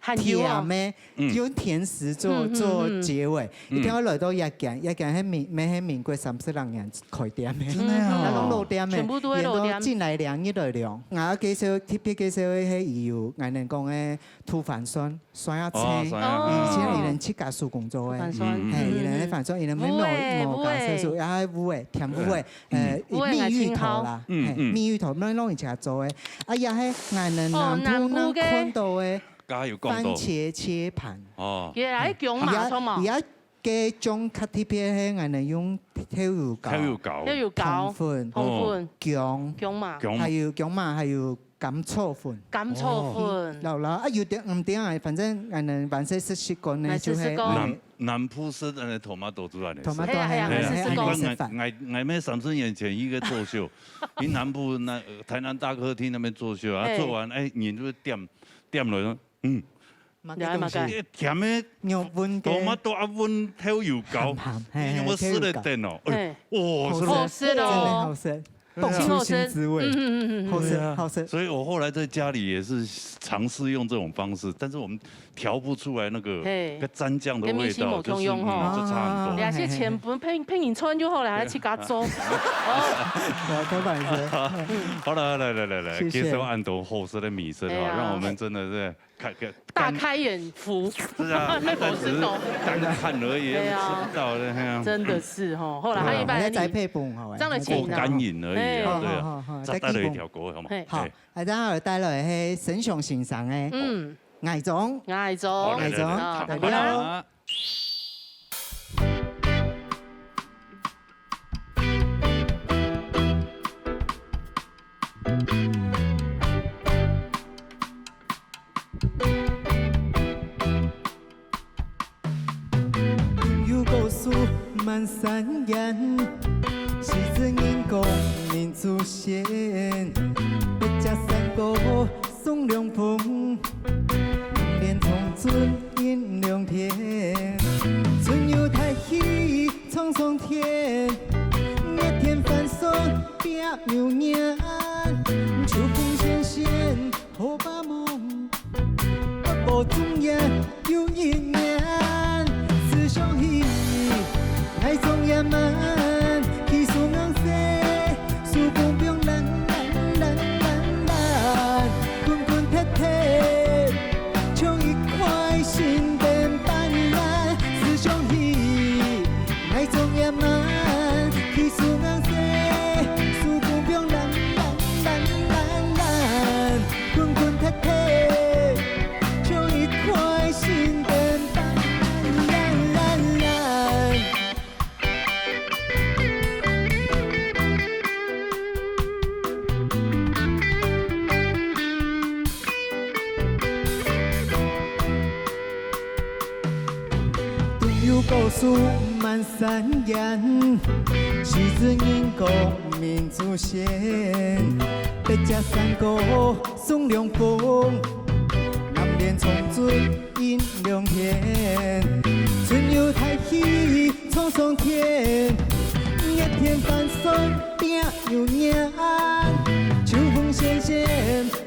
還有哦。甜个，嗯。用甜食做，嗯，嗯，做嗯。結尾。嗯。一定愛來到這間，這間係民，乜係民國三十六年開店个。真个哦。全部都係老店。沿到進來兩日來量。𠊎要介紹，特別介紹个係有，𠊎等講个土番酸，酸啊青。哦，酸啊。哦。以前佢等自家手工做个。土番酸。嗯，嗯。嘿，嗯，佢等个番酸，佢等無，烏个，無加色素，烏个。啊烏个，甜烏个，呃，烏个蜜芋頭啦，還真好。嗯，嘿，嗯。蜜芋頭，乜弄一下做个。啊，也係𠊎等哦，南部那南部个。看到个。 剛剛有講到。番茄切盤。哦。佢來薑嘛，佢啊，錯無？佢啊，个薑較特別係，𠊎等用豆油膏、豆油膏。豆油膏。豆油膏。糖粉、糖粉。薑，薑嘛。薑。還有薑嘛，還有甘草粉。甘草粉。老老啊，有點毋對啊，反正𠊎等還係食習慣呢，來就係試試看。南，南部係恁樣tomato出來个。tomato，係啊，係啊，係啊，來試試看。係啊，係啊，係啊。我，我，我，我三十年前一個作秀，去南部那，呃，台南大客廳那邊作秀啊，嘿。做完，哎，你就點，點了，嗯，嘛你愛嘛个東西，這甜个有溫个，tomato啊，溫豆油膏，鹹鹹，嘿，你有沒有嘿，試了等哦？豆油膏。哎，哇，好是不是？食哦。哇。真的好食，懂。出新滋味，嗯，嗯，嗯，嗯。好食對啊，好食。所以我後來在家裡也是嘗試用這種方式，但是我們調不出來那個，嘿。那個蘸醬的味道，跟米西無共樣吼。就是，嗯，就差很多。了解，全部騙，騙人穿就好了，還自家做。哦。我開玩笑。好了，來來來來，謝謝。介紹恁多好食的美食哈，哎呀。讓我們真的是開個大開眼福。是啊，那但只是我是懂。單看而已，對啊。吃不到的，嘿啊。真的是吼，後來對啊。還有一半我來栽培飯好了，夠這樣的情啊。乾癮而已啊，哎。對啊，好，好，好，再帶了一條歌，好嗎？嘿。好嘿。啊，等下有帶來係沈雄先生个，嗯，矮種。矮種。好，來，來，來，矮種，好，大快點家好。啊。有故事滿山原，獅子、人公、明珠仙，八尺山高送涼風，南蓮、長春、銀龍片，春有大喜唱上天，熱天番薯拼牛眼，秋風餼餼 好把夢，發布種也有一年。思想起，愛種也慢，技術硬勢，手工放懶懶懶懶懶，滾滾踢踢，像一塊新燈板。思想起，愛種也慢，技術硬勢，手工放懶懶懶懶懶。 滾滾踢踢，像一塊新燈板。冬有高樹滿山原，獅子、人公、明珠仙，八尺山高 送涼風，南蓮、長春、銀龍片，春有大喜唱上天，熱天番薯拼牛眼，秋風餼餼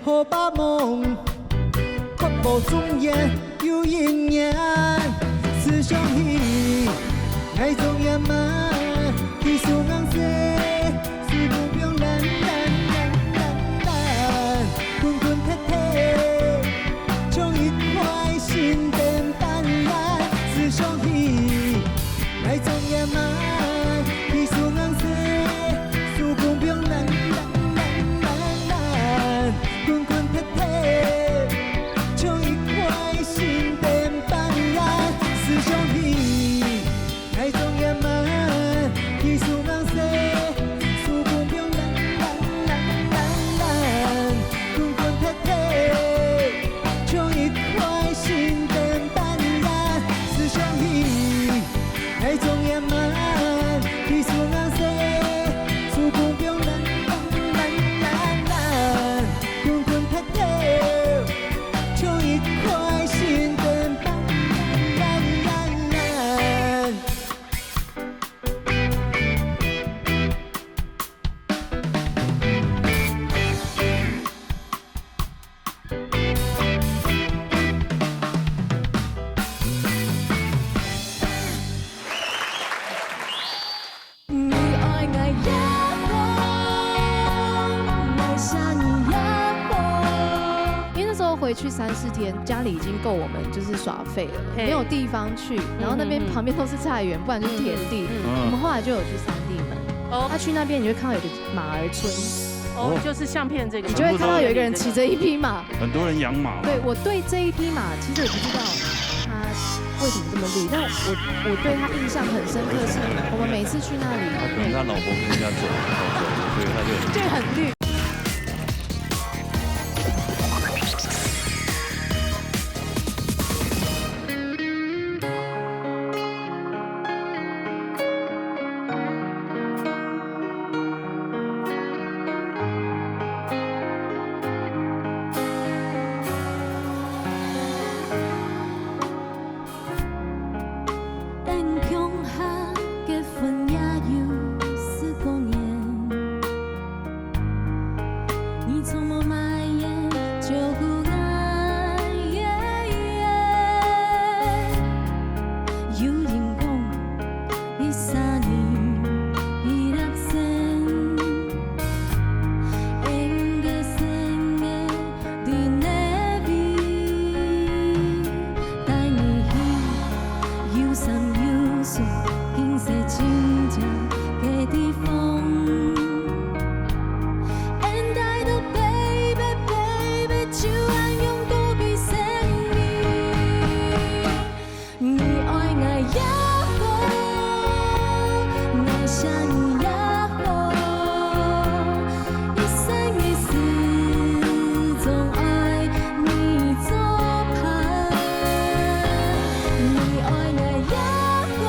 好把夢，發布種也 有一年，思想起，愛種也慢，技術硬勢，手工放懶懶懶懶懶，滾滾踢踢，像一塊新燈板。思想起，愛種也慢，技術硬勢，手工放懶懶懶懶懶，滾滾踢踢。 像一塊新燈板。思想起，愛種也慢，技術硬勢，手工放懶懶懶懶懶，滾滾踢踢，像一塊新燈板。思想起， 愛種也慢，技術硬勢，手工放懶懶懶懶懶，滾滾踢踢，像一塊新燈板。去三四天，家里已经够我们就是耍废了，嘿。没有地方去，然后那边嗯嗯嗯。旁边都是菜园，不然就是田地。嗯嗯嗯。我们后来就有去三地门。哦。那去那边你就看到有个马儿村。哦，哦。就是相片这个。你就会看到有一个人骑着一匹马。很多人养马嘛。对，我对这一匹马，其实我不知道它为什么这么绿，但我，我对它印象很深刻，是我们每次去那里，他可能他老婆跟人家走，走，所以他就很就很绿。 恩共下結婚也有十過年，你從無埋怨照顧𠊎。有人講，一儕人一粒星，應該星个 在哪位？有山有水，景色真靚个地方。And I do, baby, baby，就恁樣過一生。你愛𠊎也好，𠊎惜你也好， 一生一世總愛你做伴。你愛𠊎也好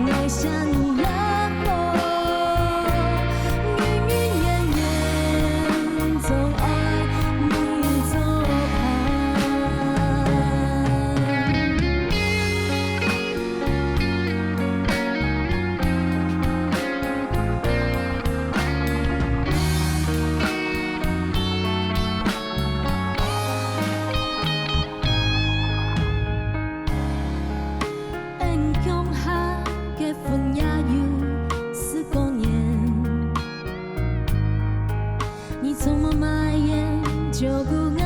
，𠊎惜你也好，永永遠遠總愛你做伴。 恩共下結婚也有十過年，你從無埋怨照顧𠊎。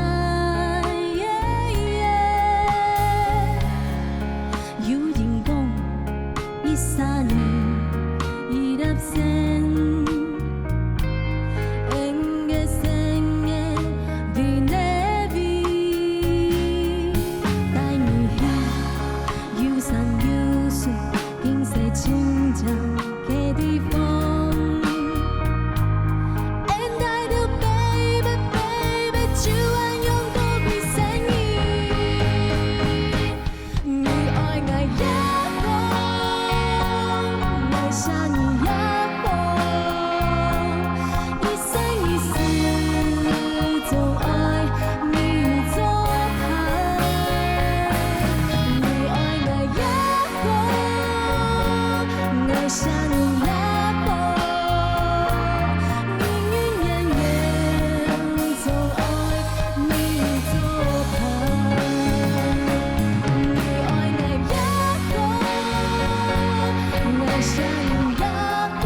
有人講，一儕人一粒星，應該星个在哪位？帶你去有山有水，景色真靚个地方。And I do, baby, baby，就恁樣過一生。你愛𠊎也好，𠊎惜你也好，一生一世總愛你做伴。你愛𠊎也 好，𠊎惜你也好，永永遠遠總愛你做伴。你愛𠊎也好，𠊎惜你也好，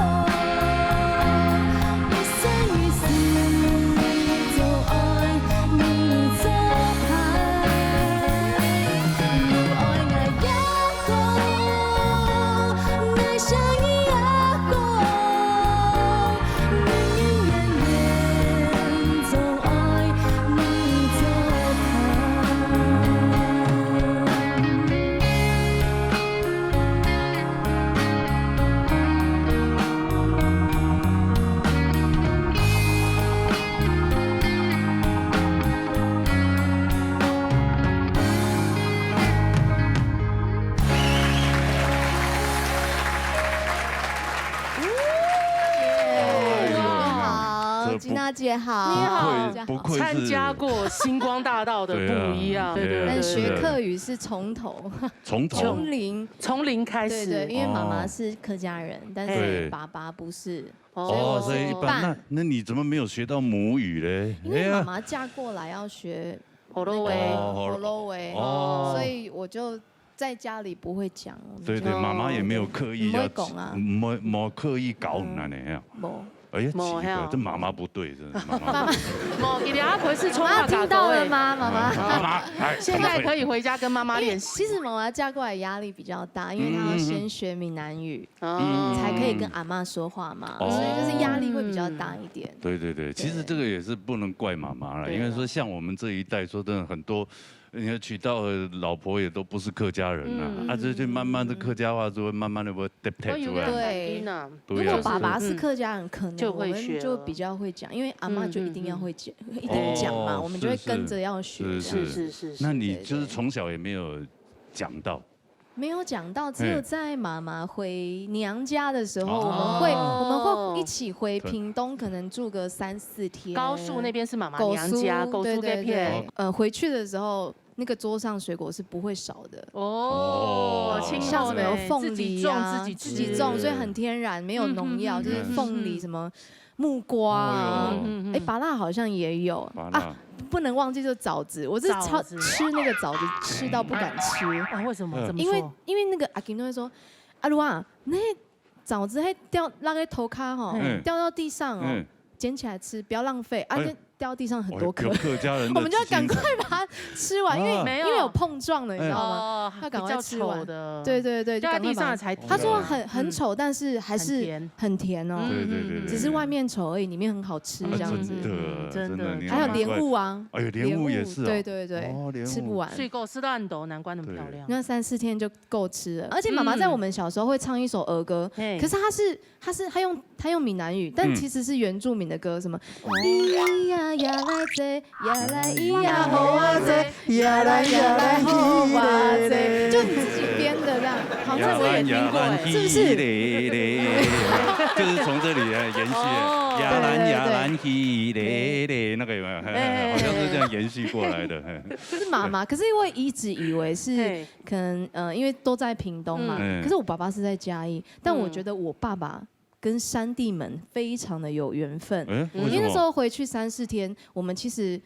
一生一世總愛你做伴。你愛𠊎也 好，𠊎惜你也好，永永遠遠總愛你做伴。 哎呦，好，这不吉娜姐好。不愧不愧是参加过星光大道的不一样，对啊对对对但学对，客语是从头，从头从零。从零开始，对对，因为妈妈哦是客家人，但是对爸爸不是，哦，所以一般那那你怎么没有学到母语嘞？因为哎呀妈妈嫁过来要学好了喂，哦Hokkien，哦所以我就在家里不会讲。我们就对对，妈妈也没有刻意要不会讲啊没没刻意搞那样。不，哎呀，奇怪，这妈妈不对，真的妈妈不对。妈妈，你等下不会是冲他妈妈听到了吗？妈妈，妈妈，哎，现在可以回家跟妈妈练习。因为其实妈妈嫁过来压力比较大，因为她要先学闽南语，嗯，才可以跟阿妈说话嘛，哦，所以就是压力会比较大一点。对对对，其实这个也是不能怪妈妈了，对啊，因为说像我们这一代，说真的很多，你看娶到的老婆也都不是客家人啊，嗯，啊，这就慢慢的客家话就会慢慢的会 detect 出来。对，对啊，如果爸爸是客家人，可能我们就比较会讲，因为阿妈就一定要会讲，一定讲嘛，哦，我们就会跟着要学。是是是是。那你就是从小也没有讲到？没有讲到，只有在妈妈回娘家的时候，我们会我们会一起回屏东，可能住个三四天。高樹那边是妈妈娘家，高树，高树那片。对对对，呃，回去的时候，那个桌上水果是不会少的。哦，像什么凤梨啊，自己种，自己种，所以很天然，没有农药，就是凤梨什么木瓜啊，哎，芭乐好像也有啊，不能忘记就枣子，我是超吃那个枣子，吃到不敢吃。哦，为什么？怎么说？因为因为那个阿金都会说，阿鲁啊，那些枣子还掉落在头卡吼，掉到地上哦，捡起来吃，不要浪费啊。 掉地上很多颗，哦，有客家人的，我们就要赶快把它吃完，因为没有，因为有碰撞了，你知道吗？哦，要赶快吃完。比较丑的，对对对，就赶快把它，掉地上的才甜。他说很很丑，但是还是很甜哦。对对对对，只是外面丑而已，里面很好吃这样子。真的真的，还有莲雾啊，哎呦，莲雾也是，对对对，吃不完。水果吃到很多，难怪那么漂亮。那三四天就够吃了，而且妈妈在我们小时候会唱一首儿歌，可是她是她是她用她用闽南语，但其实是原住民的歌，什么咿呀呀来哉，呀来咿呀吼啊哉，呀来呀来吼啊哉，就你自己编的这样，好像我也听过哎，是不是？就是从这里来延续的，呀兰呀兰嘿嘞嘞，那个有没有？好像是这样延续过来的。就是妈妈，可是我一直以为是可能呃，因为都在屏东嘛，可是我爸爸是在嘉义，但我觉得我爸爸 跟山地门非常的有缘分。哎，为什么？因为那时候回去三四天，我们其实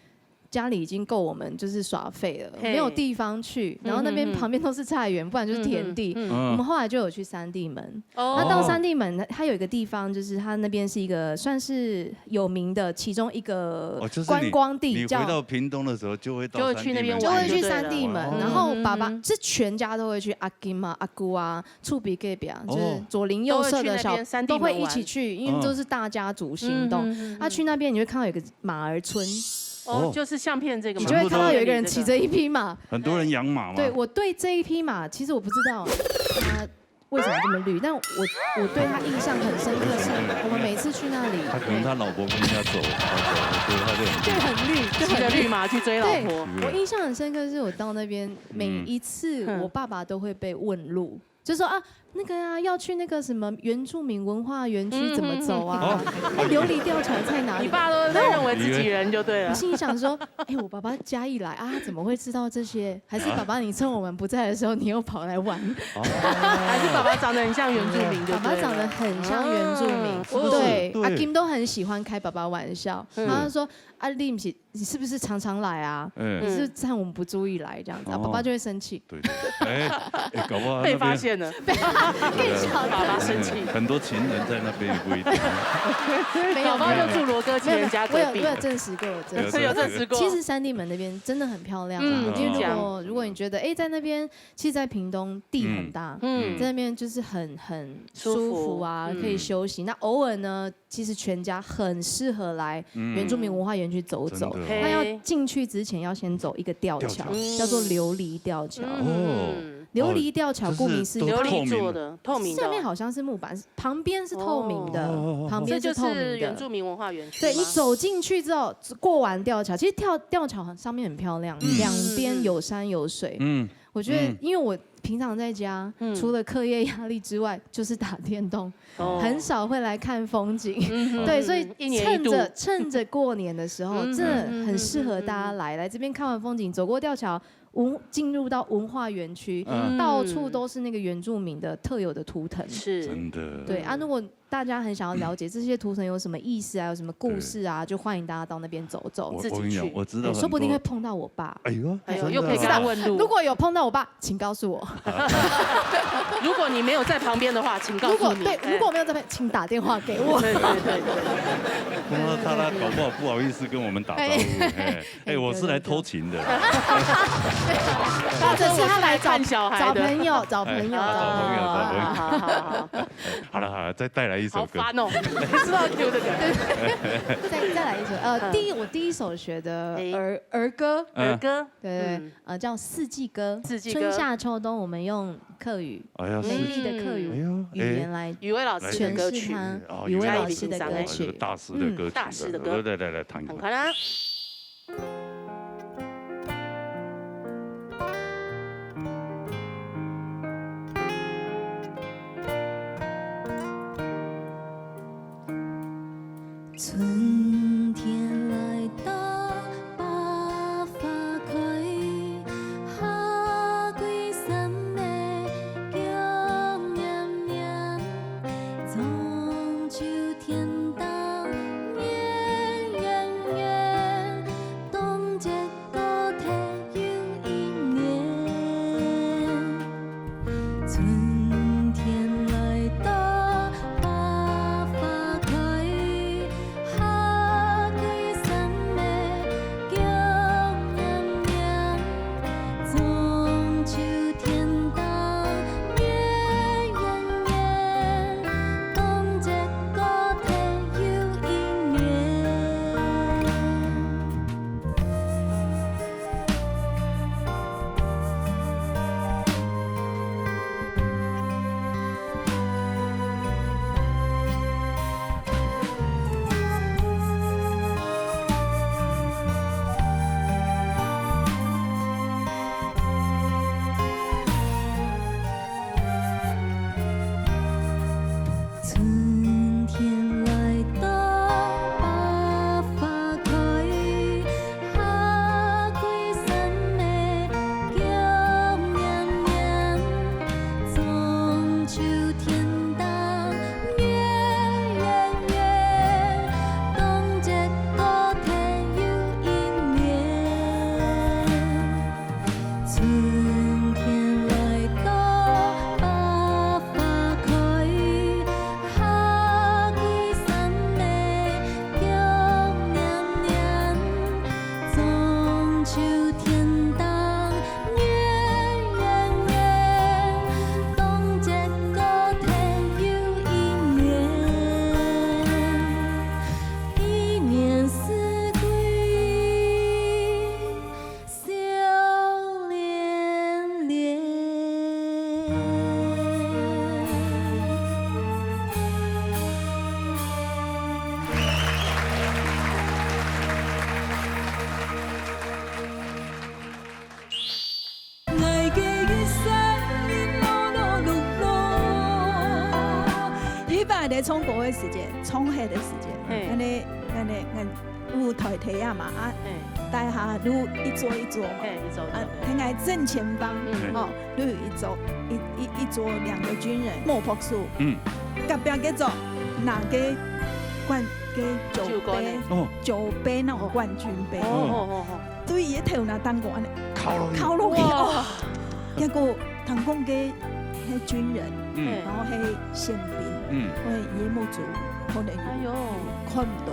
家里已经够我们就是耍废了，没有地方去，然后那边旁边都是菜园，不然就是田地。我们后来就有去山地门。那到山地门，它有一个地方，就是它那边是一个算是有名的其中一个观光地，叫，你回到屏东的时候就会到山地门，就会去山地门。然后爸爸是全家都会去，阿金嘛、阿姑啊、 厝边隔壁啊，就是左邻右舍的小都会一起去，因为都是大家族行动。啊，去那边你会看到有个马儿村，哦，就是相片这个嘛，你就会看到有一个人骑着一匹马。很多人养马吗？对，我对这一匹马，其实我不知道它为什么这么绿，但我我对它印象很深刻，是我们每次去那里，他可能他老婆跟人家走，他走，所以他就很绿。就很绿，就很绿。骑着绿马去追老婆。对，我印象很深刻，是我到那边每一次，我爸爸都会被问路。 就说啊，那个啊，要去那个什么原住民文化园区怎么走啊？那琉璃吊桥在哪里？你爸都在认为自己人就对了。我心里想说，哎，我爸爸嘉义来啊，他怎么会知道这些？还是爸爸你趁我们不在的时候，你又跑来玩？还是爸爸长得很像原住民就对了？爸爸长得很像原住民，对，阿金都很喜欢开爸爸玩笑。他就说，啊，你不是你是不是常常来啊？嗯，你是不是趁我们不注意来这样子，啊，爸爸就会生气。对对，哎，哎，搞不好被发现了，更小，爸爸生气。很多情人在那边也不一定。没有，搞不好就住罗哥情人家隔壁。我有我有证实过，我证实过。有证实过。其实三地门那边真的很漂亮啊，嗯，因为如果如果你觉得哎，在那边，其实，在屏东地很大，嗯，在那边就是很很舒服啊，可以休息。那偶尔呢， 其实全家很适合来原住民文化园区走走。那要进去之前，要先走一个吊桥，叫做琉璃吊桥。哦，琉璃吊桥顾名思义，琉璃做的，透明的，上面好像是木板，旁边是透明的，旁边是透明的。这就是原住民文化园区吗？对，你走进去之后，过完吊桥，其实吊吊桥上面很漂亮，两边有山有水。嗯，我觉得，因为我平常在家，除了课业压力之外，就是打电动。 很少会来看风景。对，所以一年一度，趁着趁着过年的时候，真的很适合大家来来这边看完风景，走过吊桥，文进入到文化园区，到处都是那个原住民的特有的图腾。是，真的。对啊，如果大家很想要了解这些图腾有什么意思啊，有什么故事啊，就欢迎大家到那边走走。我我跟你讲，我知道很多，哎，说不定会碰到我爸。哎呦，哎呦，又可以跟他问路。如果有碰到我爸，请告诉我。如果你没有在旁边的话，请告诉你。如果，对，哎。如果没有在旁边，请打电话给我。对，对，对，对。碰到他，他搞不好不好意思跟我们打招呼。哎。哎，我是来偷情的。或者是他来找，看小孩的。找朋友，找朋友的。哎，找朋友，找朋友。啊，好，好，好，好。好了，好了，再带来一首歌。好烦哦，不知道Q这个。再，再来一首，呃，第一，我第一首学的儿，儿歌。嗯。儿歌，对，嗯。呃，叫四季歌，四季歌。春夏秋冬，我们用客语，哎呀，美丽的客语，哎呀，语言来，雨薇老师的歌曲。哦，雨薇老师的歌曲。哎，这个大师的歌曲，嗯。大师的歌。来，来，来，弹一弹。看看啊。春天来到百花开，夏季山妹叫黏黏，中秋 天当月圆圆，冬节过忒又一年。春天来到百花开，夏季山妹叫黏黏，中秋天当月圆圆，冬节 过忒又一年。春天来到百花开，夏季山妹叫黏黏，中秋天当月圆圆，冬节过忒又一年。 春天来到百花开，夏季山妹叫黏黏，中秋天当月圆圆，冬节过忒又一年，一年四季 笑连连。一般在唱歌个時節，唱戲个時節，嘿。恁呢，恁呢，恁 舞台底下嘛，啊，嘿。底下就一桌一桌嘛，嘿，一桌一桌，啊，嘿。該𠊎正前方，嗯。吼，就有一桌，一，一，一桌兩個軍人，摸拍手，嗯。隔壁該桌拿該冠，該酒杯，酒杯呢。哦。酒杯那種冠軍杯。哦，哦，哦，哦。對佢个頭那當中恁呢，敲落去。敲落去，哇。哦。結果聽講該，該軍人，嗯。然後該憲兵，嗯。後來佢个目珠可能哎喲。看毋到。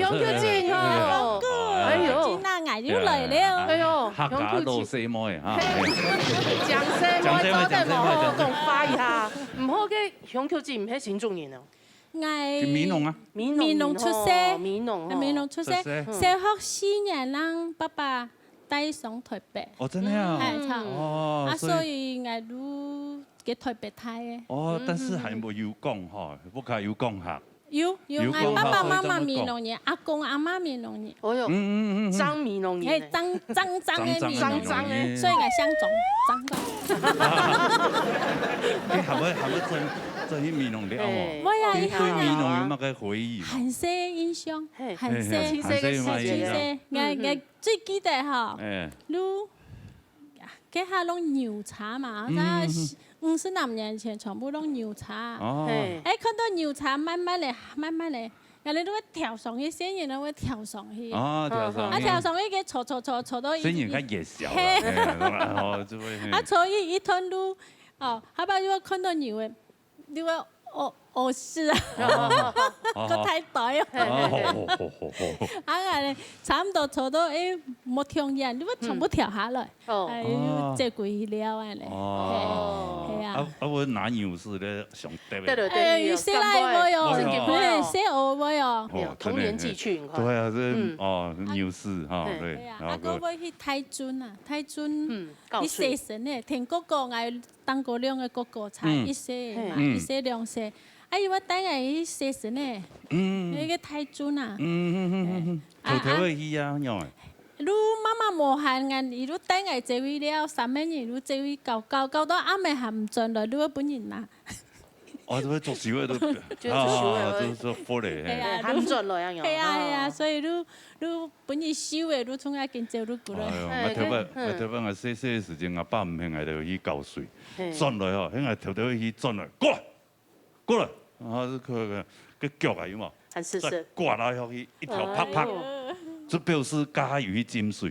香口精哦。哎喲，今仔𠊎又來了。哎喲，客家老細妹哈。講細妹，講細妹，講細妹，講細妹，講細妹。講話一下，毋好个香口精毋係新竹人哦。 𠊎美濃啊。美濃人吼，美濃出世，美濃吼。美濃出世，出世。小學四年，人爸爸帶上臺北。哦，真的啊？哎，差不多。哦，啊，所以所以𠊎就在臺北大个。哦，但是還無有講吼，屋下有講客。有，有，有講客，𠊎爸爸媽媽美濃人，阿公阿媽美濃人。哦喲，嗯，嗯，嗯，嗯。張美濃人呢。嘿，張，張，張个美濃人。張，張个。所以𠊎姓張，張張。 哎，還會，還會轉，轉去美濃了哦。嘿。會啊，對，對美濃有麼个回憶嗎？還細印象，嘿，還細，嘿，嘿，還細有麼个印象？還細，𠊎，嗯，嗯。𠊎最記得吼，哎。就，該下攏牛車嘛，嗯，嗯，嗯。五十來年前全部攏牛車。哦。嘿。哎，看到牛車慢慢个，慢慢个， 𠊎兜都會跳上去，細人都會跳上去。哦，跳上去。啊，跳上去，該坐坐坐坐到一，細人較野小啦，嘿。嘿，哦，就會，嘿。啊，坐一，一段路，哦，後擺又看到牛个，又會，哦，哦，係啊，哦，哦，哦。過太大哦。哦，好，好，好，好，好。啊，𠊎兜差毋多坐到，哎，無停遠，又會全部跳下來。嗯。哦。哎，又坐過去了，恁呢。哦。嘿，嘿啊。啊，啊，𠊎拿牛屎咧，上 對不對？對，對，哎，對，有細倈會哦，有感覺哦。嘿，細倈會哦。哦，哎呀，童年記趣，你看。真的，嘿。對啊，這，嗯。哦，牛屎哈，嘿。對，對啊，然後啊，還會去大圳啊，大圳，嗯，去洗身呢，聽哥哥，𠊎當哥兩个哥哥，差一歲嘛，嗯。一歲兩歲，啊，佢會帶𠊎去洗身呢，嗯。那個大圳啊。嗯，嗯，嗯，嗯，嗯。哎，偷偷个去啊，啊，仰仔？就媽媽無閒，𠊎，佢就帶𠊎走去了，三個人就走去搞，搞，搞到暗暝還毋轉來，就會分人罵。 哦，這個作秀个都，就作秀个，啊，這，這福利，嘿。對啊，喊轉來啊，嘿啊，嘿啊，哦。所以就，就分人收个，就從該間走就過來。哎喲，哎，𠊎頭擺，嗯。𠊎頭擺𠊎細細个時節，𠊎爸毋肯𠊎兜去搞水，嘿。轉來哦，𠊎兜頭頭去轉來，過來，過來，啊，這個，個，個腳啊，有無？ 還濕濕。再刮下去，一條白白，哎喲。就表示該下有去浸水。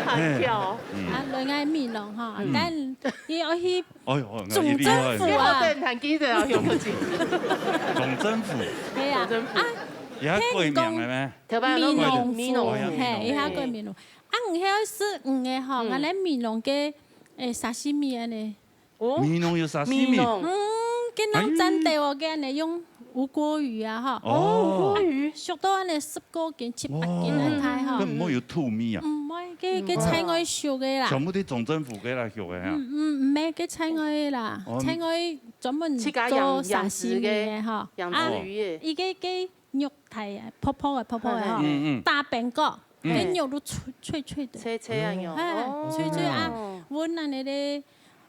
很跳。嗯。啊，來𠊎美濃哈，嗯。但你愛去哎喲，總政府啊。你好等，還記得啊，用不及。總政府。對啊，總政府。啊，佢還改名了咩？聽講美濃府，美濃府。嘿，佢還改美濃。啊，毋係食魚个吼，嗯。𠊎來美濃个，誒，沙西米恁呢。 哦。美濃有沙西米。美濃。嗯，該人讚得哦，該恁呢用吳郭魚啊，吼。哦。吳郭魚。啊，俗到恁呢十過斤、七八斤恁大吼。哇，該毋會有兔咪啊？毋會，該，該菜外收个啦。全部在總政府該來收个啊？嗯，嗯，毋係，該菜外个啦，哦。菜外專門做沙西米个吼。自家養，養殖个，養殖魚个。啊，佢个，該肉大啊，薄薄个，薄薄个吼，嗯，嗯。打冰過。 嗯。該肉都脆，脆脆个。脆脆啊，有。哎，哦。脆脆啊，搵恁呢个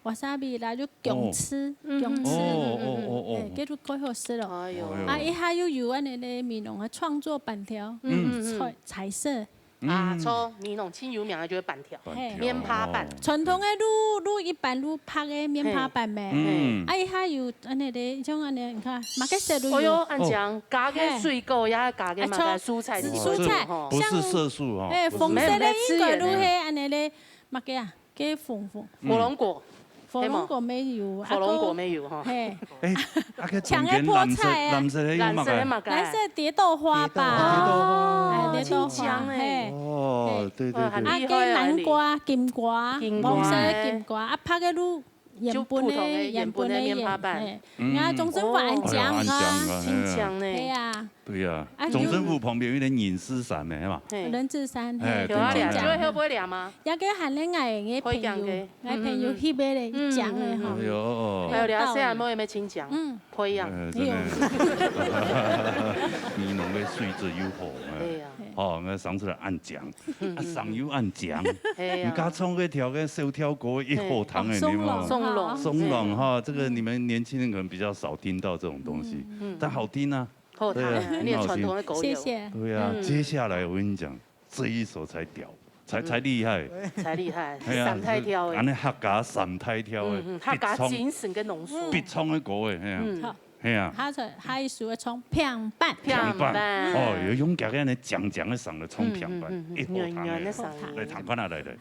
wasabi啦，就薑絲，哦。薑絲。哦，哦，哦，哦。哎，該就蓋好食咯。哎喲。哎喲。啊，一下又有恁呢个美濃个創作粄條，嗯，嗯，嗯。彩，彩色。啊，嗯。著，美濃盡有名个就係粄條。粄條，嘿。面帕粄。哦。傳統个就，就一般就白个面帕粄咩。嘿。嗯。啊，一下有恁呢个，像恁呢，你看，麼个色都有。哎喲，恁靚，哦。加个水果，也加个麼个蔬菜，哎，著，蔬菜，吼。不是色素哈，像，哎，不是。紅色个應該就係恁呢个，麼个啊，該紅紅。火龍果。火龍果沒有，火龍果沒有哈。嘿。哎，啊，該中間藍色，青个菠菜啊。藍色个有麼个？藍色个麼个？藍色蝶豆花吧。蝶豆花，蝶豆花。哎，蝶豆花，真靚哎。嘿。哦，對，對，對。啊，該南瓜、金瓜，金瓜。黃色个金瓜，啊，白个就 原本个，就普通个原本个，原本个面帕粄。嘿。嗯。啊，總算還靚啊。哎喲，還靚啊，嘿啊。真靚呢。嘿啊。對啊。啊，總政府旁邊有一個人資山呢，係嘛？嘿。人資山，嘿，嘿，對啊，對啊。就會，會不會涼嗎？也該還咧𠊎个朋友，會涼个。𠊎朋友翕个咧，嗯，嗯，講个吼。嗯，嗯。哎喲。還有涼，細阿妹有沒有清講？嗯。 培養。哎，真的。哎喲。美濃个水質又好，哎。對呀。哦，該生出來恁靚，嗯，啊，生又恁靚。嘿呀。你剛唱該條个小調歌，一好聽的，嘿。你有沒有？松茸。松茸。松茸哈，這個你們年輕人可能比較少聽到這種東西，嗯。但好聽啊。好聽啊，對啊，你的傳統的歌謠。很好聽。謝謝。對啊，嗯。接下來我跟你講， 這一首才屌，才，嗯。才厲害。才厲害，哎呀，三大調的。恁呢客家三大調的，嗯，嗯，客家精神跟濃縮。必唱的歌的，係啊。嗯。好。係啊。下一首，下一首要唱平板。平板。平板。哦，要用這個恁呢靚靚的聲來唱平板，嗯，嗯，嗯，嗯。一好聽的。軟軟的聲音。來，聽看啊，來，來。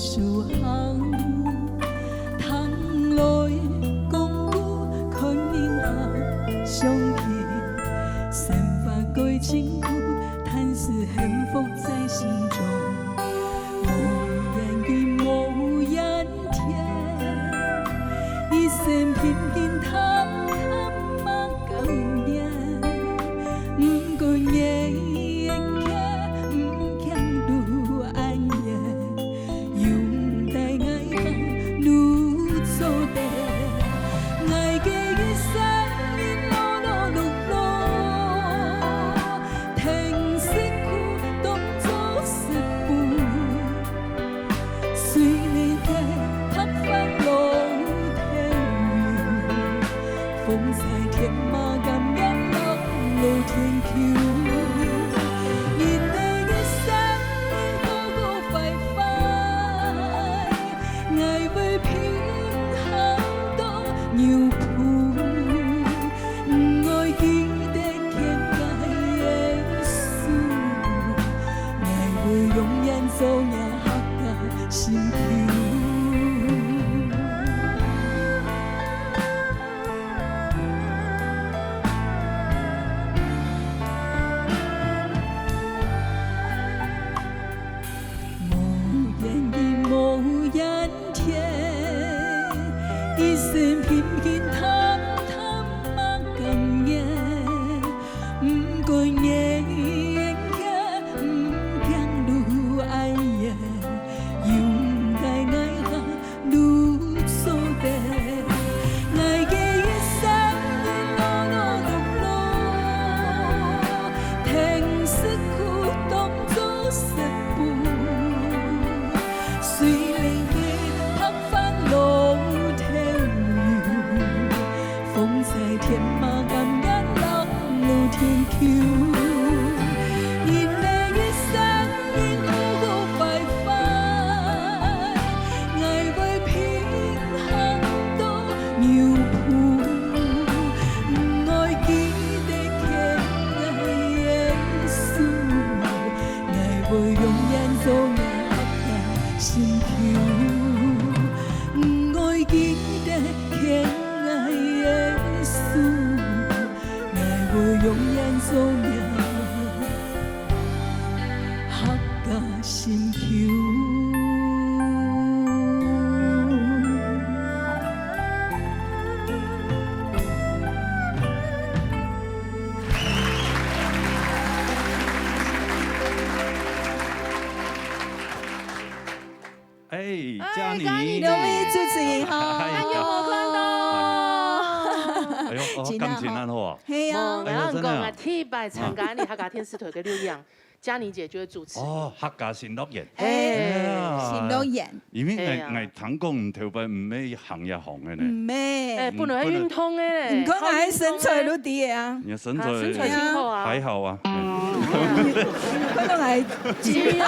手行，窗來講古看人客，想起生活過辛苦，但是幸福在心中。無緣佢無緣天，一生平平淡淡嘛甘願。毋管眼前，毋驚路暗夜。 用帶𠊎行路做得。𠊎个一生人勞勞碌碌，聽食苦當做食補。雖然係白髮老頭，風吹天馬，甘願落路田坵。人的一生人好好壞壞， 𠊎會平衡到牛埔，毋愛記得欠𠊎个數，𠊎會永遠做若客家心臼。 無緣地無緣天，一生平平淡淡嘛甘願。毋管眼前，毋驚路暗夜，用帶𠊎行 路做得。𠊎个一生人勞勞碌碌，聽食苦當做食補。雖然係白髮老頭，風吹天馬，甘願落路田坵。人的一生 人好好壞壞，𠊎會平衡到牛埔，毋愛記得欠𠊎个數，𠊎會永遠做若客家心臼。毋愛記得欠𠊎个數，𠊎會永遠做若 客家心臼。哎，哎，嘉妮。嘉妮，兩位主持人好。哎呀。哎呦，好看到。哎呦，哦，真的哈。感情恁好啊。係啊。無，哎呦，𠊎講啊，真的啊。第一擺參加你客家電視台个錄影，嘉妮姐就會主持。哦，客家新樂園。哎，哎呀。新樂園。因為𠊎，哎呀。𠊎聽講頭擺毋係行這行个呢。毋係。哎，本來係運動个呢，你看𠊎身材都知个啊。你的身材啊，身材真好啊。還好啊。嗯。你看到𠊎肌肉，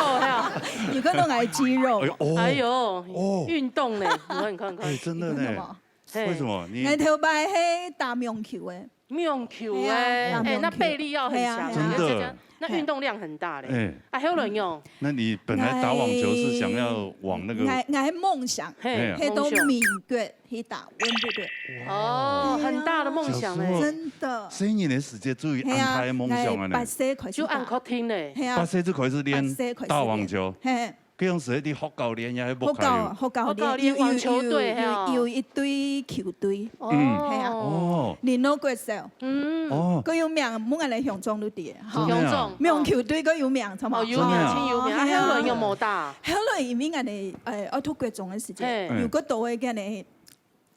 有看到𠊎肌肉。哎呦，哦。哎呦，哦。運動呢，你看，你看，你看。哎，真的呢。你看到嗎？嘿。為什麼？你，𠊎頭擺係打網球个。網球个，係啊，打網球。哎，那臂力要很強。係啊，係啊。真的。那運動量很大嘞。哎。啊，後來呢？那你本來打網球是想要往那個，𠊎，𠊎，𠊎夢想，嘿，係到美國去打溫布頓。哦，很大的夢想嘞。小時候，真的。細人个時節就有恁大个夢想啊呢。係啊，𠊎八歲開始打。就恁確定嘞。係啊。八歲就開始練，八歲開始練。打網球。嘿。 該樣時你學校練也係屋下有。學校，學校練，學校練網球隊，有，有，有，有，嘿哦。有一隊球隊。哦。係啊。哦。麟洛國小。嗯。哦。佢有名，目前來鄉長都知个，吼。真的啊。鄉長。網球隊佢有名，知無？哦，有名，真的啊。真有名。啊，係啊。後來有無打？後來因為𠊎等，呃，愛讀國中个時節，嘿。有較多个恁呢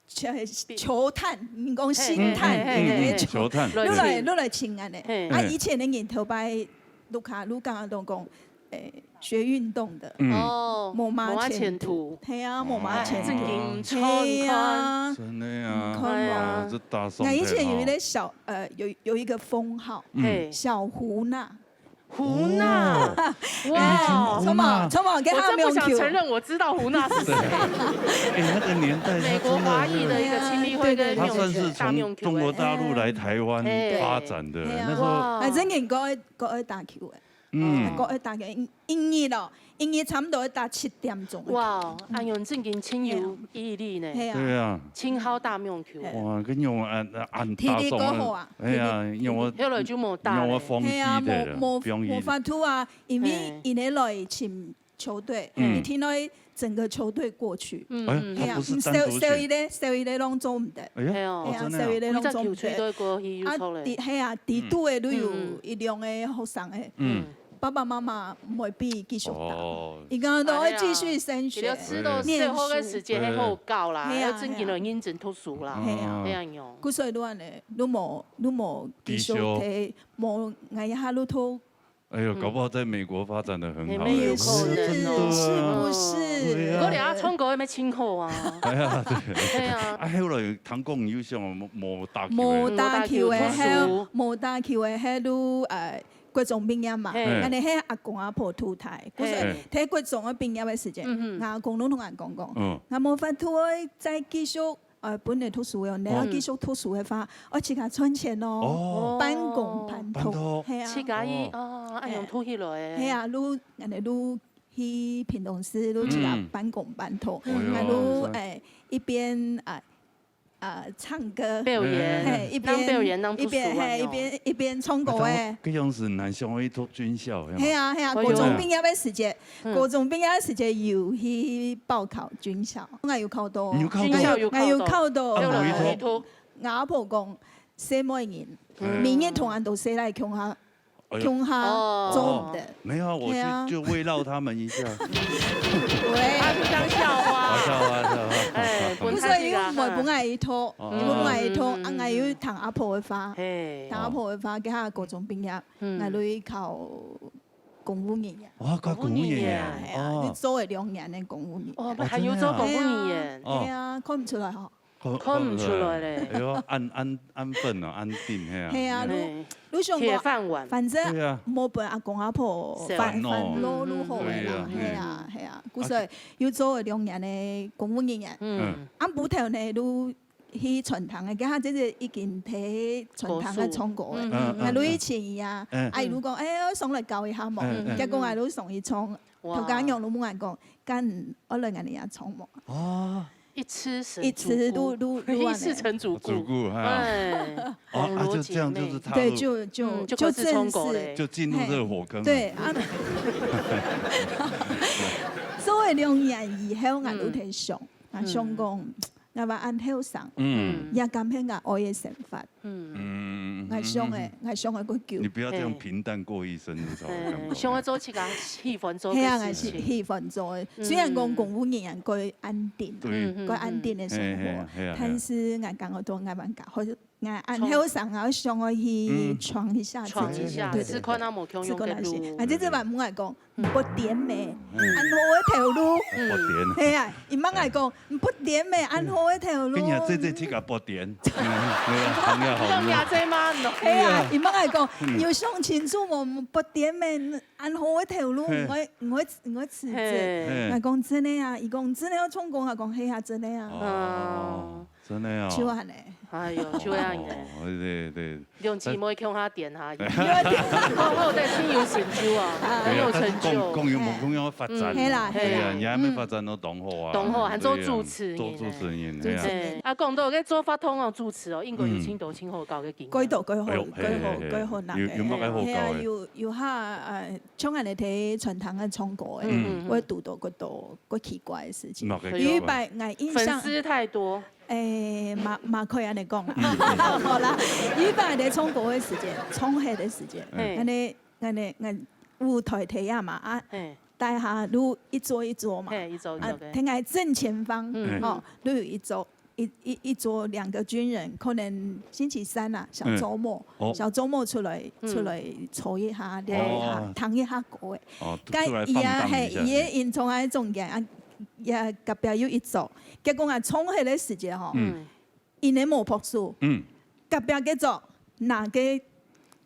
球，球探，你講星探，嘿，嘿，嘿，嘿，嘿。球探。落來，落來請恁呢。嘿。啊，以前个人頭擺，路卡，路卡都講，誒，學運動的，嗯。哦，無麼前途。無麼前途。係啊，無麼前途。哎，真緊張，係啊。真的啊。你看嘛。哎呀。哦，這打爽的啊。𠊎以前有一個小，呃，有，有一個封號，嗯。嘿。小胡娜。 胡娜，哦，哇，以前胡娜。著無？著無？該下網球。我真不想承認我知道胡娜是誰。哎，那個年代她真的是，美國華裔的一個青年會跟他算是從中國大陸來台灣發展的，對啊。那時候，哇。反正你夠愛，夠愛打球誒。嗯。還過愛打个一，一日咯，一日差毋多愛打七點鐘个球。哇，恁樣正經真有毅力呢，係啊。對啊。真好打網球。係。哇，跟用俺，俺體力夠好啊，哎呀，用我，後來就無打了。用我放棄係啊，的了，無，無，放棄。無法度啊，因為係。佢來尋球隊，嗯。一定要整個球隊過去。嗯，哎，嗯。他不是單獨去。係啊，少，少一個，少一個攏做毋得。哎呀，係哦。哦，係啊，真的啊。少一個攏做毋得。每隻球隊都會過去，有錯咧。啊，底，係啊，底肚个都有一兩個學生誒。嗯，嗯。嗯。爸爸媽媽毋會分佢繼續打。哦。佢講都愛繼續升學，哎呀，佢就知道最後个時間係好搞啦，念書。係啊，要正經來認真讀書啦，係啊。係啊。係啊，有。故所以都恁呢，都無，都無繼續繼續。提，無，𠊎一下都讀 哎呦，嗯。搞不好在美國發展得很好，哎，沒有可能哦。哎，真的啊。是，是不是？對啊。如果你要唱歌，要不要清口啊？哎呀，對。對啊。啊，後來聽講有想無，無打球的。無打球的，無打球，讀書。還有無打球的，還有，呃，國中畢業嘛，嘿。恁呢，係阿公阿婆渡大，故所以，嘿。在國中个畢業个時間，嗯哼。阿公攏同𠊎講講，嗯。𠊎無法度再繼續 呃，本來讀書个，你要繼續讀書个話，愛自家賺錢哦。哦。半工半讀，半讀。係啊。自家去，哦。哦，哎，用讀起來。係啊，你，恁呢你去屏東市，你自家半工半讀，嗯。哎喲，你，哎，一邊，啊，啊，唱歌，表演，嘿，一邊，當表演，當讀書一邊，嘿，啊，一邊，一邊唱歌，哎。哎，這樣子，恁想愛讀軍校，係嗎？係啊，係啊，哎喲。高中畢業个時節， 嗯。高中畢業个時節有去報考軍校，𠊎有考到。你有考到？軍校有考到。𠊎有考到。啊，無去讀？𠊎阿婆講，細妹人，嗯。明日同恁多細倈共下，哎喲。共下做毋得。哦。沒有啊，我是，係啊。就慰勞他們一下。喂。他是當笑話。好笑話，笑話。哎，毋過因為毋會分𠊎去讀，哦。因為分𠊎去讀，嗯，嗯，嗯。啊，𠊎又聽阿婆个話，嘿。聽阿婆个話，該下高中畢業，嗯。𠊎就去考 公務人員。哇，考公務人員。公務人員。係啊，係啊，哦。你做了兩年个公務人員。哦，還有做公務人員。哦，真的啊。係啊，看毋出來吼。看，看毋出來咧。哎喲，恁，恁，恁笨哦，恁頂，係啊。係啊，你，嘿。你想講，鐵飯碗。反正，對啊。無分阿公阿婆煩，煩惱。煩惱就好个啦，嗯。對啊，係啊，係啊。故所以又做了兩年个公務人員。嗯。啊，毋過頭呢，你 去餐廳个，佢下這个已經在餐廳个唱歌个，高手。嗯，嗯，嗯。啊，你以前啊，嗯。啊，佢就講，哎，𠊎上來教一下無？嗯，嗯。結果𠊎就上去唱，哇。頭家娘就問𠊎講，敢愛來𠊎這下唱無？哦。一試成主顧。一試就，就，就恁呢。一試成主顧。主顧，哈。哎，哦，啊，網羅姐妹。就這樣，就是踏入，對，就，就，嗯，就開始唱歌咧。就正式。就進入這個火坑了。嘿。對，啊。做了兩年以後，𠊎就在想，嗯。𠊎想講，嗯。 𠊎還恁後生，嗯。也甘願𠊎愛个生活。嗯。嗯，嗯，嗯，嗯。𠊎想个，𠊎想个較久。你不要這樣平淡過一生，你知道嗎？嘿，想要做自家喜歡做个事情。係啊，𠊎係喜歡做个。嗯。雖然講公務人員較安定，對。嗯，嗯，較安定个生活，嘿，嘿，係啊，係啊。但是𠊎感覺到𠊎還較好，𠊎恁後生啊，想要去，嗯。闖一下自己。闖一下，對，對，對。試看啊，無共樣个路。試看啊，係。啊，這隻還問𠊎講， 嗯。八點咩？嗯。恁好个頭路。八點。係啊，佢問𠊎講，八點咩？恁好个頭路。跟你講，這，這，這個八點。嗯，對啊，朋友好用。用這隻嗎？係啊，佢問𠊎講，嗯。有想清楚無？八點咩？恁好个頭路，嘿。𠊎，𠊎，𠊎辭職。嘿。𠊎講真个啊，佢講真个愛充公，𠊎講係啊，真个啊。哦。哦。 真个哦。就恁呢。哎喲，就恁呢。哦，對，對。兩姊妹共下癲下去。共下癲。好好个，真有成就啊，啊。很有成就。對啊，但是講，講有無共樣个發展嘛。嗯。係啦，係啦。對啊，你還沒發展到當好啊。當好，還做主持人呢。對啊，做主持人，主持人。係啊。哎，啊，講到該做法通哦，主持哦，應該有真多真好搞个經驗。嗯。蓋多，蓋好，哎喲，蓋好，係，係，係。蓋好拿个。有，有麼个好搞个？係啊，有，有下，呃，像恁呢在餐廳个唱歌个，嗯，嗯，嗯。𠊎堵到蓋多，蓋奇怪个事情。麼个奇怪？有一擺，𠊎印象，粉絲太多。 誒，嘛，嘛可以恁呢講啦。嗯。好啦，有一擺在唱歌个時節，唱戲个時節，嗯。恁呢，恁呢，恁舞台底下嘛，啊，嘿。底下就一桌一桌嘛，嘿，一桌一桌，啊，對。聽𠊎正前方，嗯。吼，就有一桌，一，一，一桌兩個軍人，可能星期三啊，小週末，嗯。哦。小週末出來，嗯。出來坐一下，聊一下，哦。聽一下歌誒。哦，該出來放蕩一下。佢啊，嘿，佢个人坐在中間，啊， 也隔壁有一桌，結果𠊎唱戲个時節吼，嗯。𠊎等無拍手，嗯。隔壁該桌拿个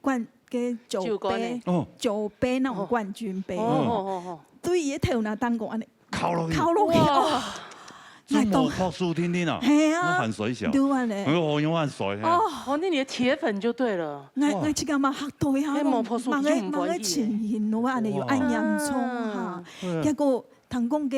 冠，个酒杯，酒罐呢？哦。酒杯那種冠軍杯，哦。哦，哦，哦，哦。對佢个頭那頂高恁呢敲落去。敲落去，哇。哦。就無拍輸定定啊，係啊，我還衰小，對啊咧。哎喲，我還衰，嘿。哦，哦，那你的鐵粉就對了。𠊎，哇。𠊎自家嘛嚇到呀，哎，無拍輸就毋歡喜咧。望个，望个情形，我恁呢有恁嚴重哈。啊。對啊。結果聽講个，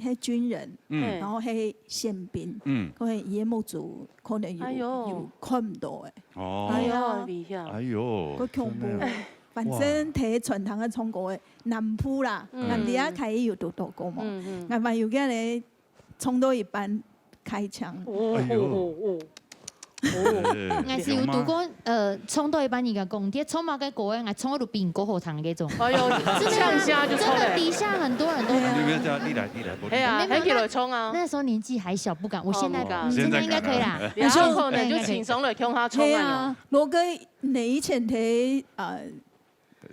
係軍人，嗯。然後係憲兵，嗯。可能佢个目珠可能有，哎喲。有看毋到誒。哦。哎喲，哎喲，危險。哎喲，過恐怖。真的。反正在餐廳个唱歌个，南部啦，嗯。南部啊，開始有堵到過嘛。嗯，嗯。𠊎嘛有个咧， 唱到一半開槍。哦，哎喲。哦，哦，哦。哎，𠊎係有堵過，呃，唱到一半，人家講，你唱麼个歌誒，𠊎唱到比你歌好聽个種。哎喲，真的啊，嗆聲就出來。真的，底下很多人都，你不要這樣，你來，你來，我，係啊，沒有，沒有，還可以來唱啊。那，那時候年紀還小，不敢。我現在，哦，不敢。嗯，現在敢了。現在應該可以啦。然後呢，就輕鬆了，共下唱啊。係啊，羅哥，你以前在，呃，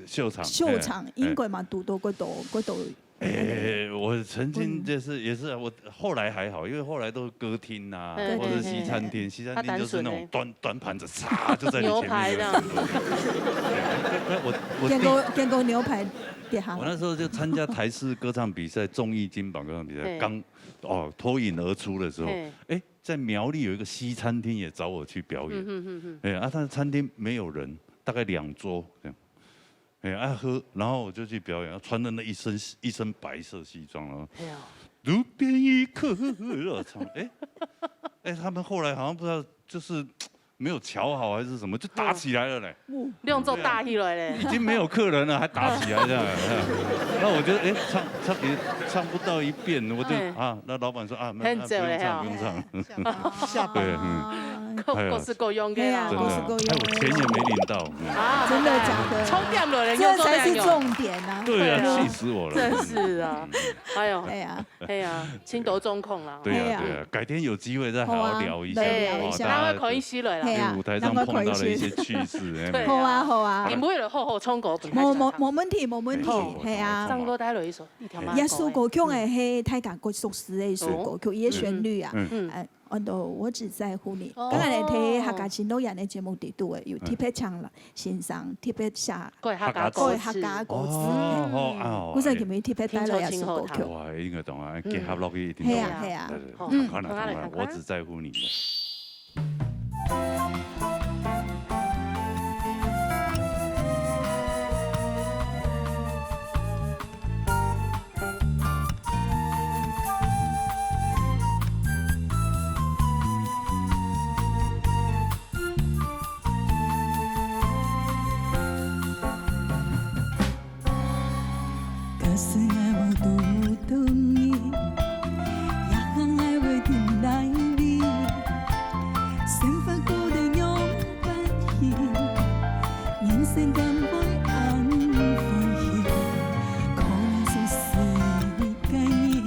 秀場，秀場，哎，哎。應該嘛堵到幾多，幾多。哎，我曾經就是，嗯。也是，我後來還好，因為後來都是歌廳啊，對，或者西餐廳，對，對。西餐廳就是那種端，他單純欸。端盤子，唰，就在你前面那種。牛排這樣。對，那我，我第，見過，見過牛排店哈。我那時候就參加台視歌唱比賽，綜藝金榜歌唱比賽，嘿。剛，哦，脫穎而出的時候，嘿。哎，在苗栗有一個西餐廳也找我去表演。嗯，哼，哼，哼。哎，啊，他的餐廳沒有人，大概兩桌這樣。 哎，啊，喝，然後我就去表演，穿的那一身，一身白色西裝，然後，哎呀。路邊一棵，唱，哎，哎，他們後來好像不知道，就是沒有喬好還是什麼，就打起來了嘞。哦。兩桌打起來咧。已經沒有客人了，還打起來這樣。那我就，哎，唱，唱，也唱不到一遍，我就，哎。啊，那老闆說，啊，那，很久了哈。那不用唱，不用唱。 下班。對，嗯。啊。各，哎呀。各式各樣个啦，真的，吼。各式各樣的。哎，我錢也沒領到，嗯。啊，真的假的？充電了，人又做這才是重點啊。對啊，對啊。氣死我了。真是啊，哎喲，哎呀。哎呀，青島中控啦。對啊，哎呀。對啊，改天有機會再好好聊一下，好啊，聊一下。哦，大家，那我可以吸了啦。哎呀，舞台上碰到了一些趣事，哎。對啊。好啊，好啊。你們為了好好唱歌，本來無，無，無問題，無問題，哎，好，哎呀。唱歌帶了一首，一條馬。這首歌曲个係大家較熟悉个一首歌曲，哦。伊个旋律啊。嗯。嗯。哎， 安到我只在乎你。哦。剛才咧，在客家新樂園个節目裡肚，有特別請了先生，特別寫，過客家歌詞。過客家歌詞。哦，哦，哦，故所今日特別帶來這首歌曲。哇，應該當然，結合落去一定當然。係啊，係啊。對，對，對，嗯。看看啦，看看啦，看看啦。我只在乎你。 假使𠊎無堵著你，也還𠊎會佇哪位？生活過得仰般去，人生敢會恁歡喜？可能總是 个日，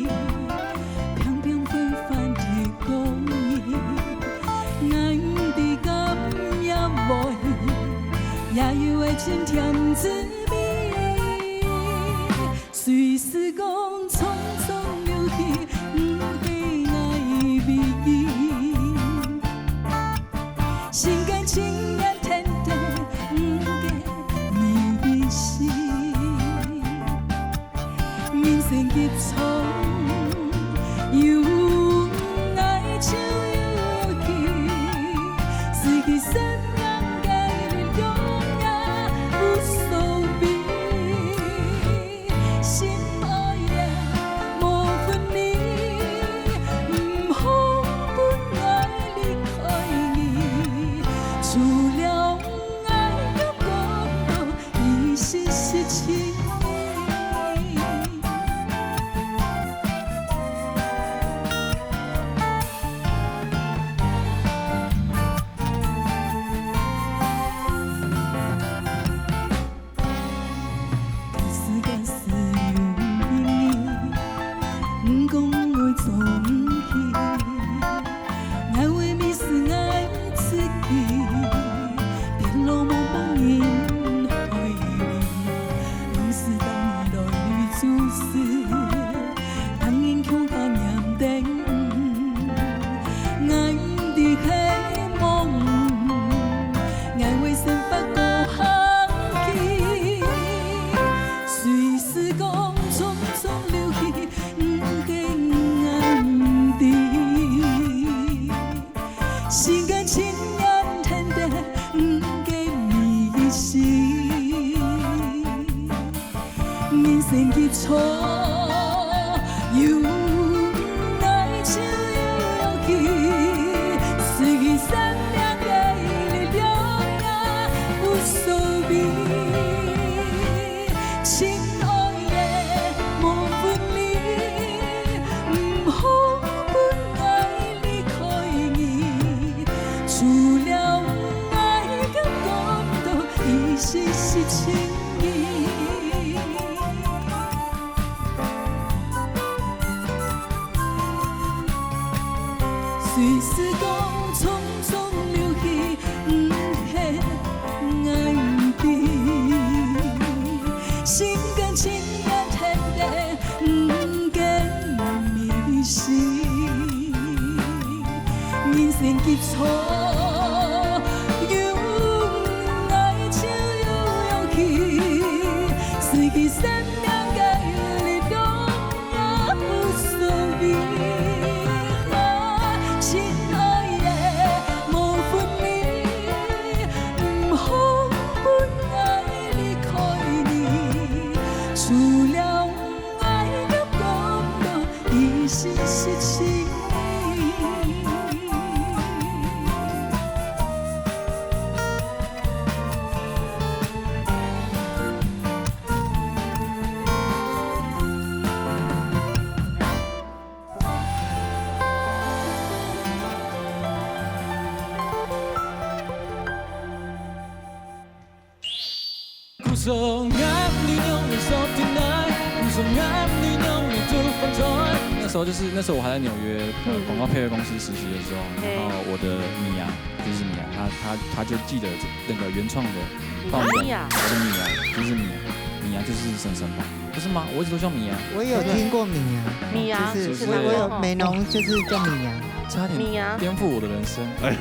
平平凡凡一个日，𠊎毋知敢也會，也有愛情甜滋味。雖是講匆匆流去，毋係𠊎的美意。心間情願天地，毋過你的心。 人生一場，有愛就有去，失去生命个力量也無所謂。心愛也無分離，毋好分𠊎離開你，除了愛有講到 一息息情。假使假使有一日，毋講愛做毋去，𠊎會迷失𠊎 自己，跌落茫茫人海裡，攏是當你來注視，當人共下念等，𠊎毋知希望，𠊎會生活過下去。雖是講匆匆流去，毋過𠊎毋知随时讲匆匆流去，毋免爱你。心甘情愿天地，毋见你心。人生急促，有爱就有勇气，失去生命个力量。 也无所谓啦，亲爱的，无分你，毋好分爱离开你，除了爱个感觉，一生失去你。 那时候就是那时候我还在纽约呃广告配乐公司实习的时候，然后我的米娅就是米娅，她她她就寄了那个原创的抱怨，我的米娅就是米娅，米娅就是森森嘛，不是吗？我一直都叫米娅。我有听过米娅，米娅就是是哪个？我有美浓就是叫米娅。差点米娅。颠覆我的人生。哎，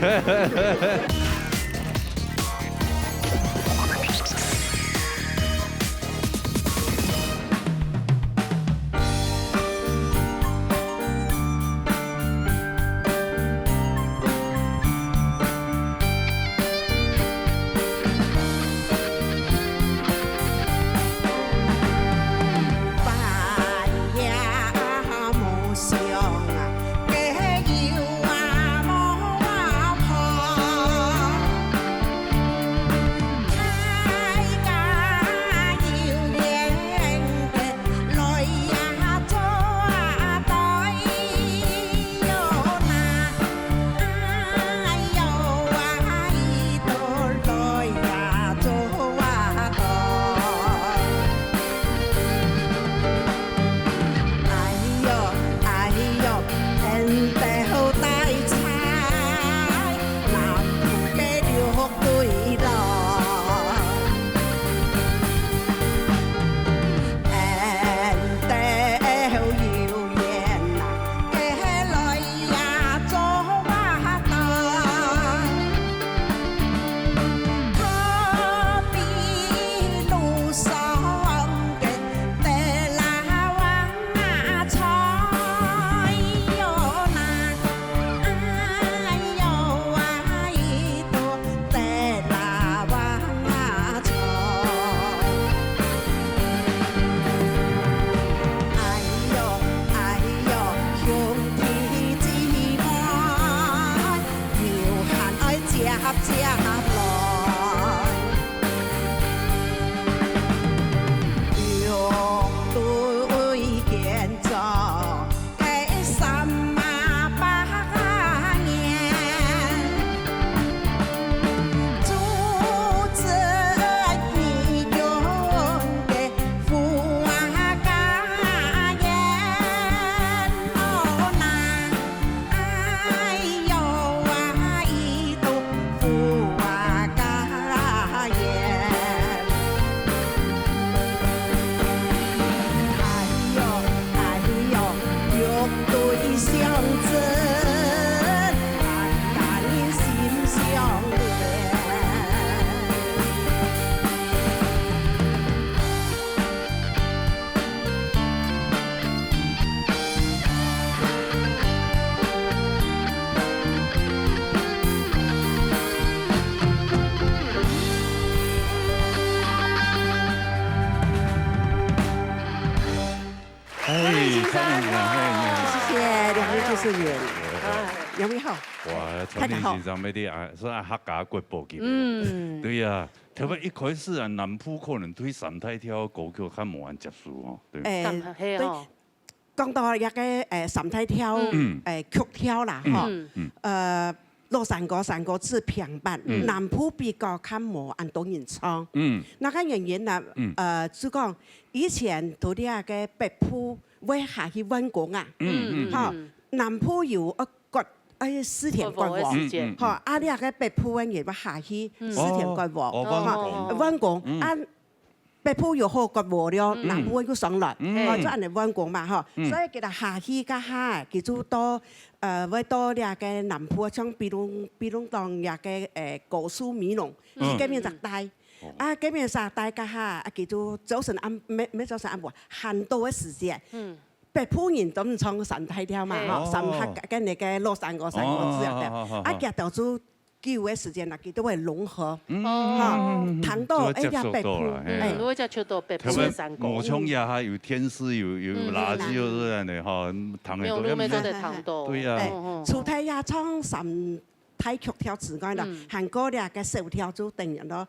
欢迎先生，蔡明华，欢迎。谢谢两位技术员。啊，两位好。哇，蔡明华先生，要你啊，是啊，客家国宝级的。嗯。对呀，特别一开始啊，南部可能对三大调歌曲较无恁接受哦，对。哎，三大，嘿哦。对，讲到一个，哎，三大调，嗯。哎，曲调啦，吼。嗯。呃，老山歌、山歌子平板，嗯。南部比较较无恁多人唱。嗯。那个原因呢，嗯。呃，就讲以前在这个北部会下去完工啊，嗯，嗯，吼，嗯。南部有一个哎，四田割禾。割禾个時節。嗯，嗯，嗯。吼，啊，你个北部个人要下去，嗯。四田割禾。哦，哦，完工。吼，完工。嗯。啊，北部又好割禾了，嗯。南部个又上來，嗯。吼，就恁樣完工嘛，吼。嗯。所以佢等下去該下，佢就到，呃，會到這个南部，像比如，比如講這个，呃，高樹美濃，嗯。去該片就戴。哦。啊，該片就戴該下，啊，佢就朝晨暗，毋，毋係朝晨暗晡，寒到个時節。嗯。 北部人都毋唱三大調嘛，嘿。吼，三下，哦。跟那个老山歌、山歌子啊，哦，哦，哦，哦。啊，佢兜就久个時間啦，佢都會融合，嗯。吼，嗯，嗯，嗯，嗯。聽到，就會接觸到啦，哎呀，北部，嘿啊。哎。嗯，會接觸到北部个山歌。特別無像這下有電視，有，有，嗯，垃圾，嗯。就是恁樣，吼，聽得到。用路面都得聽到。對啊。哎，嗯，嗯。除忒這唱三大曲調之外啦，嗯。還過這个小調就等於咯，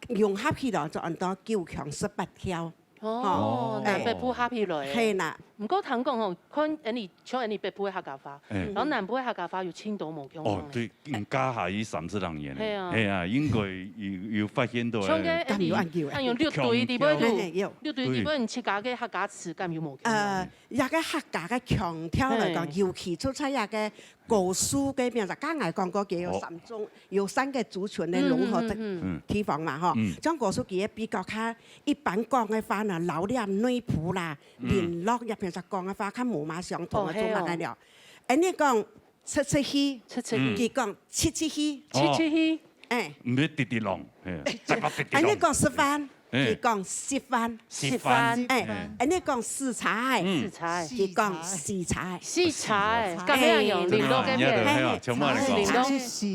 融合起來就安到九腔十八調。 哦，吼，南北部合起來个。嘿啦。毋過聽講吼，看恁樣，像恁樣北部个客家話，嗯。然後南部个客家話有盡多無共樣个。哦，對，嗯，加下去三十零年个。嘿啊。嘿啊，應該有，有發現到个。像該恁樣，敢有恁久个？啊，用六堆底背路，嘿，嘿，有。六堆底背，對。你自家个客家詞敢有無共樣？呃，這个客家个腔調來講，嘿。尤其出在這个高樹該片，剛才講過，佢有三種，哦。有三个族群个融合个嗯，嗯，嗯，嗯。地方嘛，吼。嗯。像高樹佢个比較較 一般講个話呢，老店內埔啦、嗯。麟洛這片就講个話，較無麼相同个，哦，做麼个了？嘿哦。恁樣講，七七去，七七去。佢講七七去。哦。七七去。哎。毋係直直浪，嘿，直直直直浪。恁樣講食飯，嘿。佢講食飯。食飯。哎，嗯。恁樣講食菜，嗯。食菜。佢講四菜。四菜，四菜。敢樣用麟洛个片。哎，對啊，嘿，嘿，全部人講。麟洛。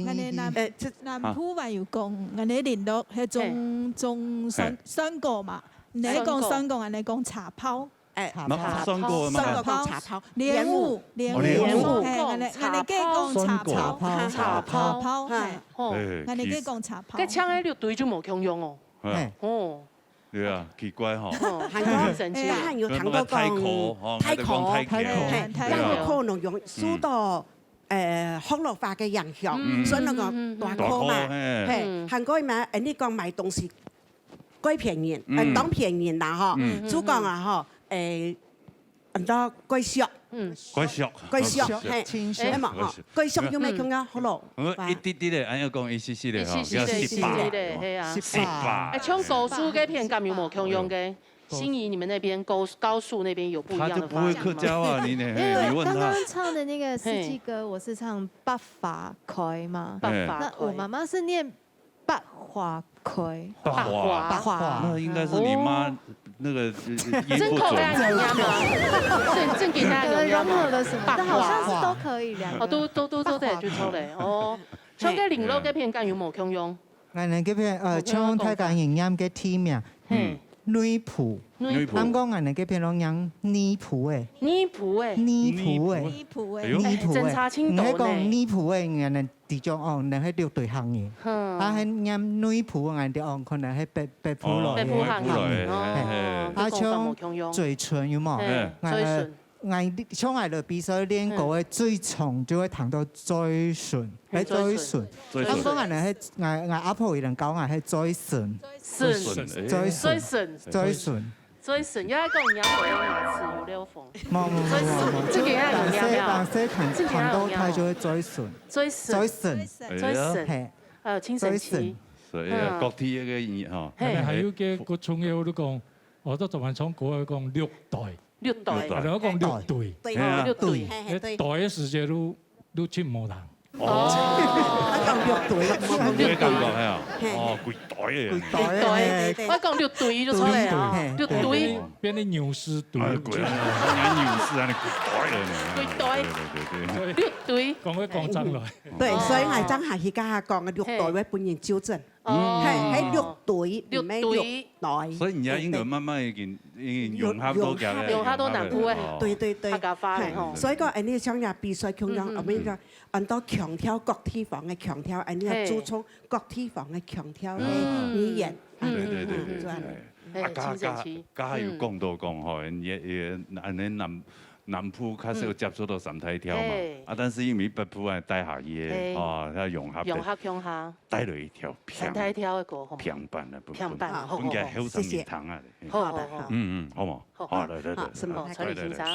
哎，這南，呃，這南部還有講，恁樣麟洛，彼種，嘿。種酸，嘿。酸果嘛。 你講酸果，恁樣講茶泡。哎，麼，茶泡。酸果个麼？酸果講茶泡，蓮霧，蓮霧。哦，蓮霧。嘿，恁樣，恁樣講茶泡。酸果。茶泡。茶泡，嘿。哦。哎，恁樣講茶泡。該像該六堆就無共樣哦。哎。哦。對啊，奇怪吼。哦，還有神奇。哎，還有聽到講，有麼个太苦，哦，太苦，還有講太苦。太苦。嘿，對啊。也有可能用受到，呃，學老話个影響，嗯。所以那個大苦嘛，大苦，嘿。嘿，嗯。還過嘛，哎，你講買東西 過便宜，嗯。呃，當便宜啦吼。嗯。就講啊吼，誒，很多過俗。嗯。過俗。過俗，嘿，清爽。係嘛吼，過俗。過俗有麼个共樣？好咯。嗯，一滴滴个，恁樣講一息息个吼，一息息个，叫十八。一息息个，係啊。十八。哎，像高樹該片敢有無共樣个？哦。心怡，你們那邊高，高樹那邊有不一樣的發音嗎？他就不會客家話，你呢？因為我剛剛唱的那個四季歌，嘿。我是唱八花開嘛。八花開。那我媽媽是念 百花開。百花。百花。那應該是你媽那個，呃，音不準。真口的啊，你媽媽。是，正經的啊，可能融合了什麼，但好像是都可以，兩個。哦，都，都，都，都，對，就錯了。哦，像該麟洛該片敢有無共樣？𠊎等這片，呃，像大家人念个地名，嗯。內埔。內埔。毋過𠊎等這片攏念內埔个。內埔个。內埔个。內埔个。哎喲。內埔个。哎，真差真多呢。你係講內埔个，𠊎等 知講哦，𠊎係六堆客人。嗯。啊，係念內埔，𠊎等哦，可能係北，北埔來个。北埔客人，哦，嘿。啊，就講法無共樣。像嘴唇有無？嘿，嗯。嘴唇。𠊎，𠊎，像𠊎來比賽練歌个，嗯。最常就會聽到嘴唇，嗯，哎，嘴唇。嘴唇。嘴唇。啊，毋過𠊎等係，𠊎，𠊎阿婆佢等教𠊎係嘴唇。唇。嘴唇，哎。嘴唇。嘴唇。嘴唇。 所以神要講人家不要拿自由六封。無，無，無，無，無，這個要有妙妙。這個要有妙妙。這個要有妙妙。談，談到他就會嘴唇。嘴唇。嘴唇。哎呀。嘴唇。嘿。呃，精神期。嘴唇。所以啊，嗯。各地那個音哈。嘿。還有個，個重要就講，哦，都做完唱歌要講六代。六代。六代。然後講六對。對。哦，六對。嘿啊。嘿，嘿，對。六代的時節都，都盡無人。 哦。啊，講六堆，六堆。六堆感覺係啊。嘿。哦，幾代个。幾代个。對，對，對。我講六堆就出來啊，對，對，六堆。對。變成牛屎堆。哎，鬼啊，人家牛屎啊，你幾代个呢？幾代。對，對，對，對。六堆。講會講上來。對，哦。所以𠊎正下去跟佢講，六堆會分人糾正。哦。嘿，嘿，六堆，六堆。毋係六代。所以人家應該慢慢已經，已經融合到起來，融合到南部个。哦。對，對，對。客家話了吼。嘿，所以講，哎，你像人家比賽共樣，嗯，嗯，嗯。我們講， 恁多腔調，各地方个腔調，恁樣，嘿。注重各地方个腔調个語言。嗯。對，對，對，對，嗯，對。嘿，啊，加，加，真神奇。加還有講到講吼，嗯。也，也，恁樣南，南部較少接觸到三大調嘛。嗯。嘿。啊，但是因為北部啊，帶下去个，嘿。哦，佢融合个。融合共下。帶了一條平，三大調个歌吼。平板个部分。平板，好，好，好。分佢後生人聽啊。謝謝。好，好，好。嗯，嗯，好無？好。好，來，來，來，好，什麼？來，來，來。陳雨欣上。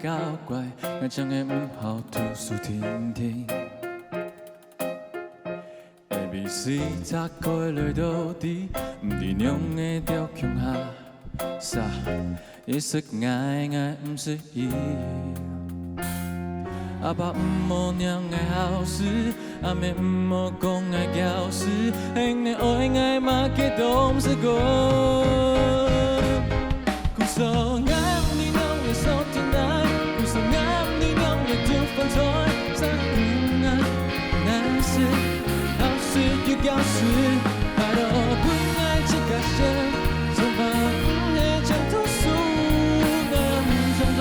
搞怪，𠊎正會毋好讀書定定。A B C打開來到底，毋知兩个調共下，煞一識𠊎，𠊎毋識伊。阿爸毋好念𠊎好書，阿姆毋好講𠊎搞事，因為愛𠊎麼个都毋識講。 故所𠊎毋知仰會所在哪，故所𠊎毋知仰會做飯菜，啥講啊，難食，好食又搞事，拜託分𠊎一角色，做飯毋係淨讀書，𠊎毋想做，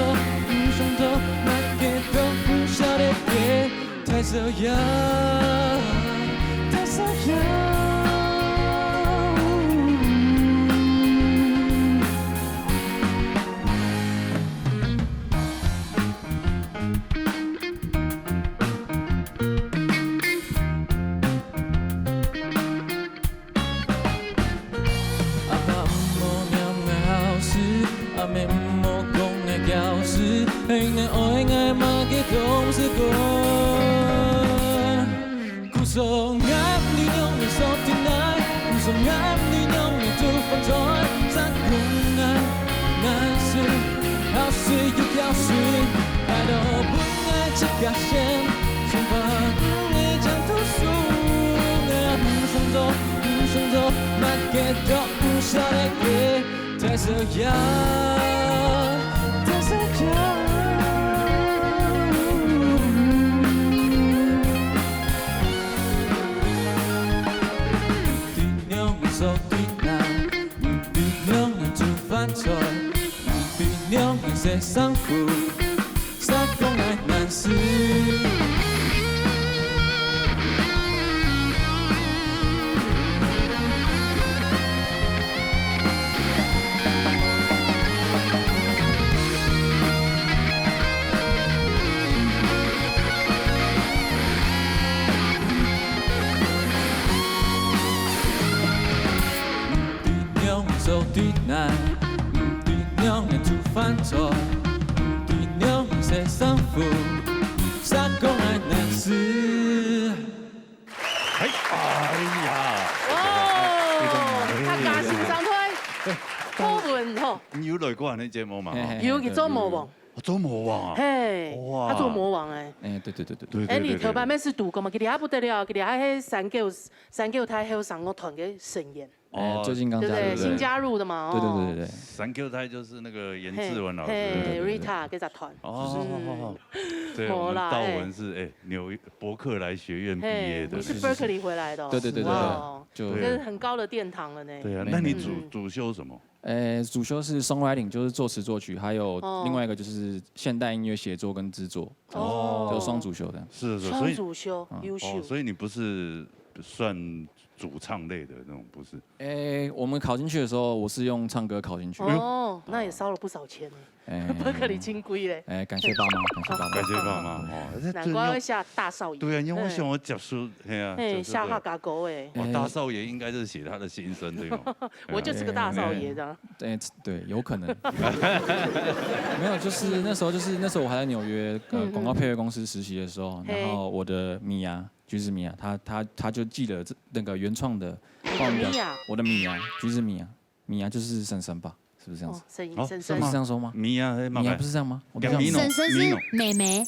毋想做，麼个都毋曉得个。 大少爺，大少爺。阿爸毋好念𠊎好書，阿姆毋好講𠊎搞事，因為愛𠊎麼个都毋識講。故所𠊎毋知仰會所在哪，故所𠊎毋知仰會做飯菜，啥講𠊎難食，好食又搞事，拜託分𠊎一角色，做飯毋係淨讀書，𠊎毋想做，毋想做，麼个都 毋曉得个，大少爺，大少爺。毋知仰會所在哪，毋知仰會做飯菜，毋知仰會洗衫褲， 啥講𠊎難食。毋知仰會所在哪，毋知仰會做飯菜，毋知仰會洗衫褲， 啥講𠊎難食。哎，哎呀，哇，客家新生代，好文吼，你有來過恁呢節目嘛？嘿嘿有去做魔王，哦做魔王啊？嘿，哇他做魔王哎。哎，對對對對對，對哎，你頭擺咩事讀過嘛？佢哋還不得了，佢哋還係三九三九太后聲樂團个成員，哎，最近剛對不對？加入的，新加入的嘛，對對哦對對對，三 Q 太就是那個顏嘿志文老師。嘿對對對，Rita 這隻團，哦，對，沒啦我們道文是哎紐約伯克萊學院畢業的，嘿，你是 Berkeley 回來的哦，對對對對哇哦對，就對這是很高的殿堂了呢。對啊，沒那你主嗯主修什麼？哎，主修是 songwriting，就是作詞作曲，還有哦另外一個就是現代音樂寫作跟製作，哦就雙主修的。是是，所以雙主修嗯優秀哦，，所以你不是算主唱類的那種，不是？哎，我們考進去的時候，我是用唱歌考進去的。哦，那也燒了不少錢呢，哎，伯克利金龜嘞，哎，感謝爸媽，感謝爸媽。感謝爸媽哦，這難怪會下大少爺。對啊，因為我想我講說，哎呀，哎，就是下客家歌哎，哦，大少爺應該是寫他的心聲對嗎？我就是個大少爺這樣。哎，對，有可能。沒有，就是那時候，就是那時候我還在紐約呃廣告配樂公司實習的時候，然後我的米婭，橘子米婭，她她她就寄了這那個原創的報名表，米婭我的米婭，橘子米婭，米婭就是嬸嬸吧，是不是這樣子？哦，沈哦沈是沈，這樣說嗎？米婭還是米婭不是這樣嗎？我比較米婭婶婶是米婭妹妹，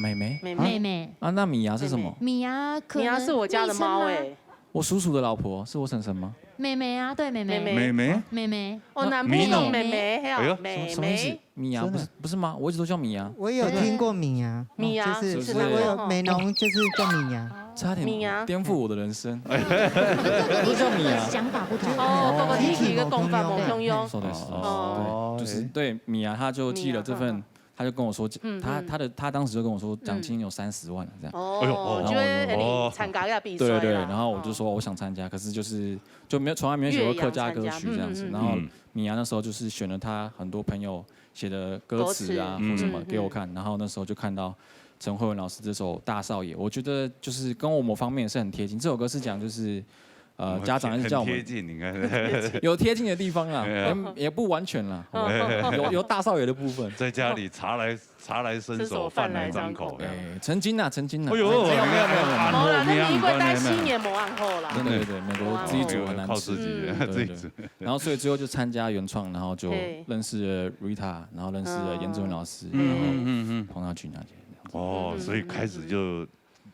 妹妹啊妹妹，啊，那米婭是什麼？米婭可能米婭是我家的貓哎，我叔叔的老婆是我婶婶嗎？妹妹啊，對，妹妹，妹妹，妹妹，妹妹，哦，南部的妹妹，還有哎呦妹什麼什麼意思妹，？米婭不是不是嗎？我一直都叫米婭。米婭我有聽過米婭，米婭就是是不是我有美濃就是叫米婭，差點米婭顛覆我的人生。不是叫米啊，想法不同。哦，不過你一個講法無共樣。そうです。哦對，就是對米婭，他就寄了這份，他就跟我說，他他的他當時就跟我說獎金有三十萬了這樣。哦，哎呦哦就係你參加个比賽啦。對對對，然後我就說我想參加，可是就是就沒有從來沒有寫過客家歌曲這樣子，嗯嗯嗯然後嗯米婭那時候就是選了他很多朋友寫的歌詞啊歌詞或什麼給我看，然後那時候就看到陳慧文老師這首《大少爺》，我覺得就是跟我某方面也是很貼近。這首歌是講就是呃，家长一直叫我们很贴近，你看，有贴近的地方啦，对啊。也，也不完全啦，嗯。有，有大少爷的部分。在家里茶来，茶来伸手，伸手，饭来张口，饭来张口。哎，曾经啊，曾经啊。哎呦，没有，没有，没有，没有。好啦，那你应该待七年没按后啦。真的。对，对，对，美国自己煮很难吃。靠自己，嗯。对，对。自己煮。然后所以最后就参加原创，然后就认识了 Rita，然后认识了严志文老师，嗯。然后嗯，嗯，嗯，嗯。彭大群啊这样子。哦，嗯，所以开始就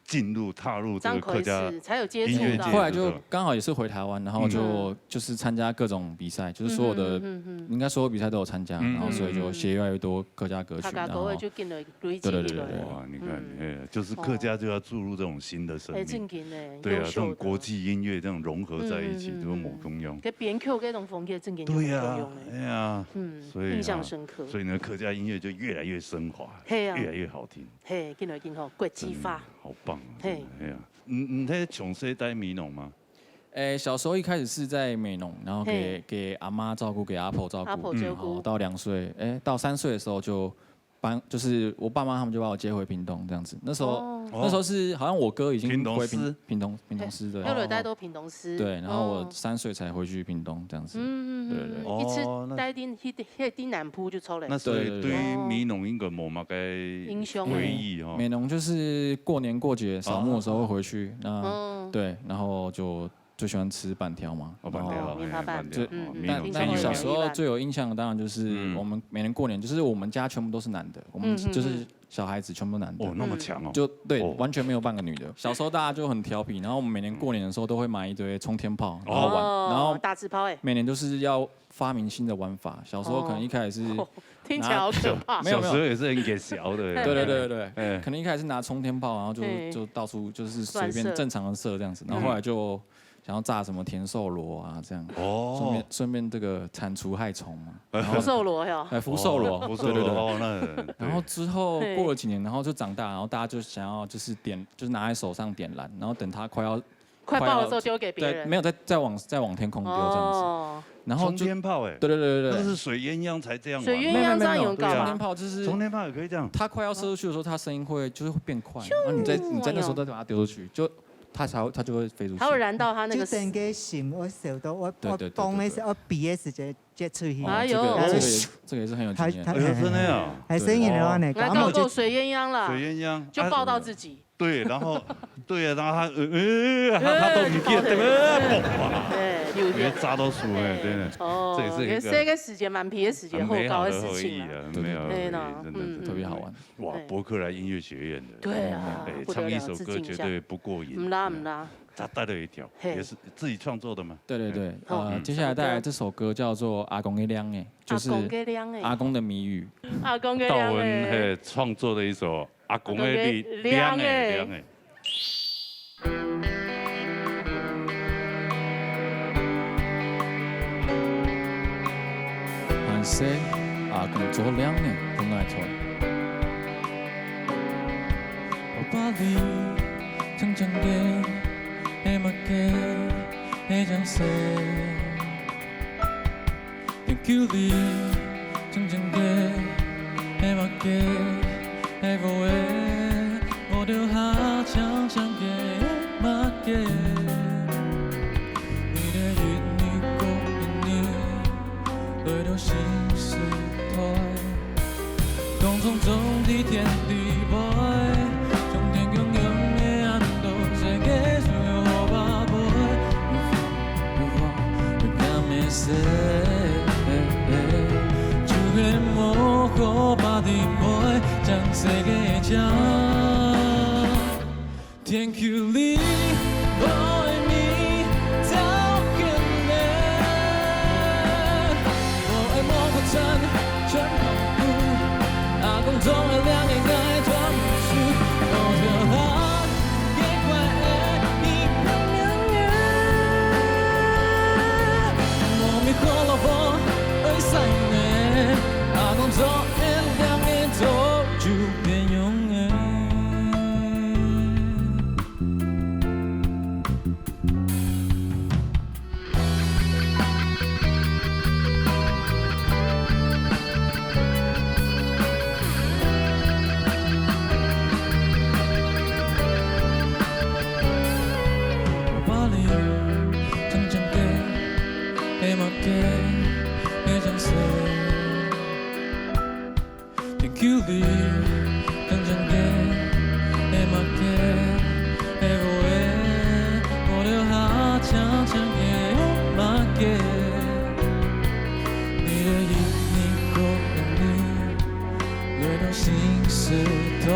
进入，踏入这个客家张口一次，才有接触到。音乐界，后来就刚好也是回台湾，然后就，嗯。就是参加各种比赛，就是所有的，嗯，嗯，嗯，嗯。应该所有比赛都有参加，嗯，然后所以就写越来越多客家歌曲，客家歌曲然后就跟了累积起来。对，对，对，对，对。哇，你看，嗯。哎，就是客家就要注入这种新的生命。哦。哎，正经的，对啊，优秀的。这种国际音乐这种融合在一起，嗯，嗯，嗯，就无共样。嗯。搿编曲搿种风格正经就无共样的。对啊，哎呀，嗯，所以啊，印象深刻。所以呢，客家音乐就越来越升华，嘿啊。越来越好听。 嘿，紧来紧好，国际化。真的，好棒啊，嘿。真的，哎呀。你，你在从小在美浓吗？诶，小时候一开始是在美浓，然后给，嘿。给阿妈照顾，给阿婆照顾，阿婆照顾。然后到两岁，诶，到三岁的时候就搬，就是我爸妈他们就把我接回屏东这样子。那时候，哦。那时候是好像我哥已经回屏，屏东市？屏东，屏东市，对。嘿，后来大家都屏东市。对，然后我哦。三岁才回去屏东这样子。嗯，嗯，嗯，对，对，对。嗯，一直哦，那待定，那，那南部就出来。那所以对，对，对。对美浓应该无么个印象。回忆哈？美浓就是过年过节扫墓的时候会回去，啊。那，嗯。对，然后就最喜欢吃粄条嘛，哦，粄条，然后，哦，面粄粄。哎，粄条，对，哦，嗯，嗯，美浓，但，但小时候最有印象的当然就是我们每年过年，嗯。就是我们家全部都是男的，我们就是小孩子全部都男的。嗯，嗯，嗯。哦，那么强哦。就，对，哦。完全没有半个女的。小时候大家就很调皮，然后我们每年过年的时候都会买一堆冲天炮，然后玩，哦，然后大字炮哎。每年都是要发明新的玩法。小时候可能一开始是哦，听起来好可怕。拿，没有，没有。小时候也是很给小的。对，对，对，对，对。哎。可能一开始是拿冲天炮，然后就，嘿。就到处就是随便乱射。正常的射这样子，然后后来就想要炸什么田寿螺啊这样，哦。顺便，顺便这个铲除害虫嘛。然后福寿螺哟。哎，福寿螺，哦，福寿螺，对，对，对。哦，那，对。然后之后过了几年，嘿。然后就长大，然后大家就想要就是点，就是拿在手上点燃，然后等它快要快爆的时候丢给别人。对，没有，再，再往，再往天空丢这样子。哦。然后就冲天炮哎。对，对，对，对，对。那是水鸳鸯才这样玩。水鸳�鸯这样有搞吗？没有，没有，没有，冲天炮就是冲天炮也可以这样。它快要射出去的时候，它声音会，就是会变快，咻。然后你在，你在那时候再把它丢出去，就它才会，它就会飞出去。它会燃到它那个就等个心，我手都，我，对，对，对，我动的时候，对，对。我比的时候，接出去。哦，哎呦。这个，这个也，这个也是很有经验。它，它，哎呦，真的啊。还声音的话呢，哎，搞不好就搞个水鸳鸯啦，水鸳鸯，就爆到自己。啊， 对，然后，对啊，然后他，呃，呃，他，他都没变，哎，对，哎，嘣，哇，对，有点。直接扎到树，哎，哎，真的，哦，这也是一个也是一个时节，蛮皮的时节，很美好的回忆啊，好搞的事情啊。很美好的回忆，对，对，对。真的，嗯，真的。特别好玩。哇，对。伯克莱音乐学院的，对啊，哎，不得了，唱一首歌绝对不过瘾，致敬一下。毋啦，毋啦。他带了一条，嘿。也是自己创作的吗？对，对，对，哎。哦，呃，嗯。接下来带来这首歌叫做《阿公的令仔》，就是阿公的令仔。阿公的谜语。阿公的令仔。道文，嘿，创作的一首 阿公的令仔，令仔。還細，阿公做令仔分𠊎揣。爸爸，你青青个，係麼个係青色？ 天球裡青青个，係麼个？係烏个，無留下青青个，係麼个？你的一日過一日，來到新時代。 當初種在天地背，像天共樣个恁多世界，所有好寶貝，有風有雨有鹹有澀，就係無好把地背，將世界將天球裡無愛你，走遠咧。 無愛無破綻，全部，阿公總會令仔𠊎裝出，無條件个怪个，你明明个，無米火爐無愛使呢，阿公總會令仔做就變樣个。个个掌声。Thank you你，真正个，个么个，个我个，我留下长长个，哦么个。你的一年过了你，来到新时代，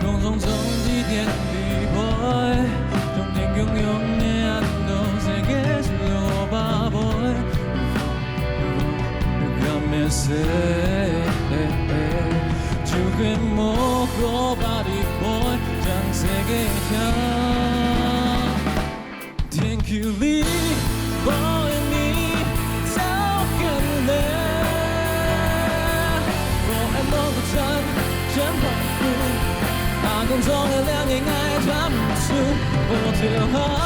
空中总是天地杯，从天空中的安到世界是我宝贝。 Come and say，就跟莫过巴黎boy，将世界跳。Thank you你，我的你，早跟来。我爱莫过站，站旁边，阿公总的两眼爱抓不住，我就好。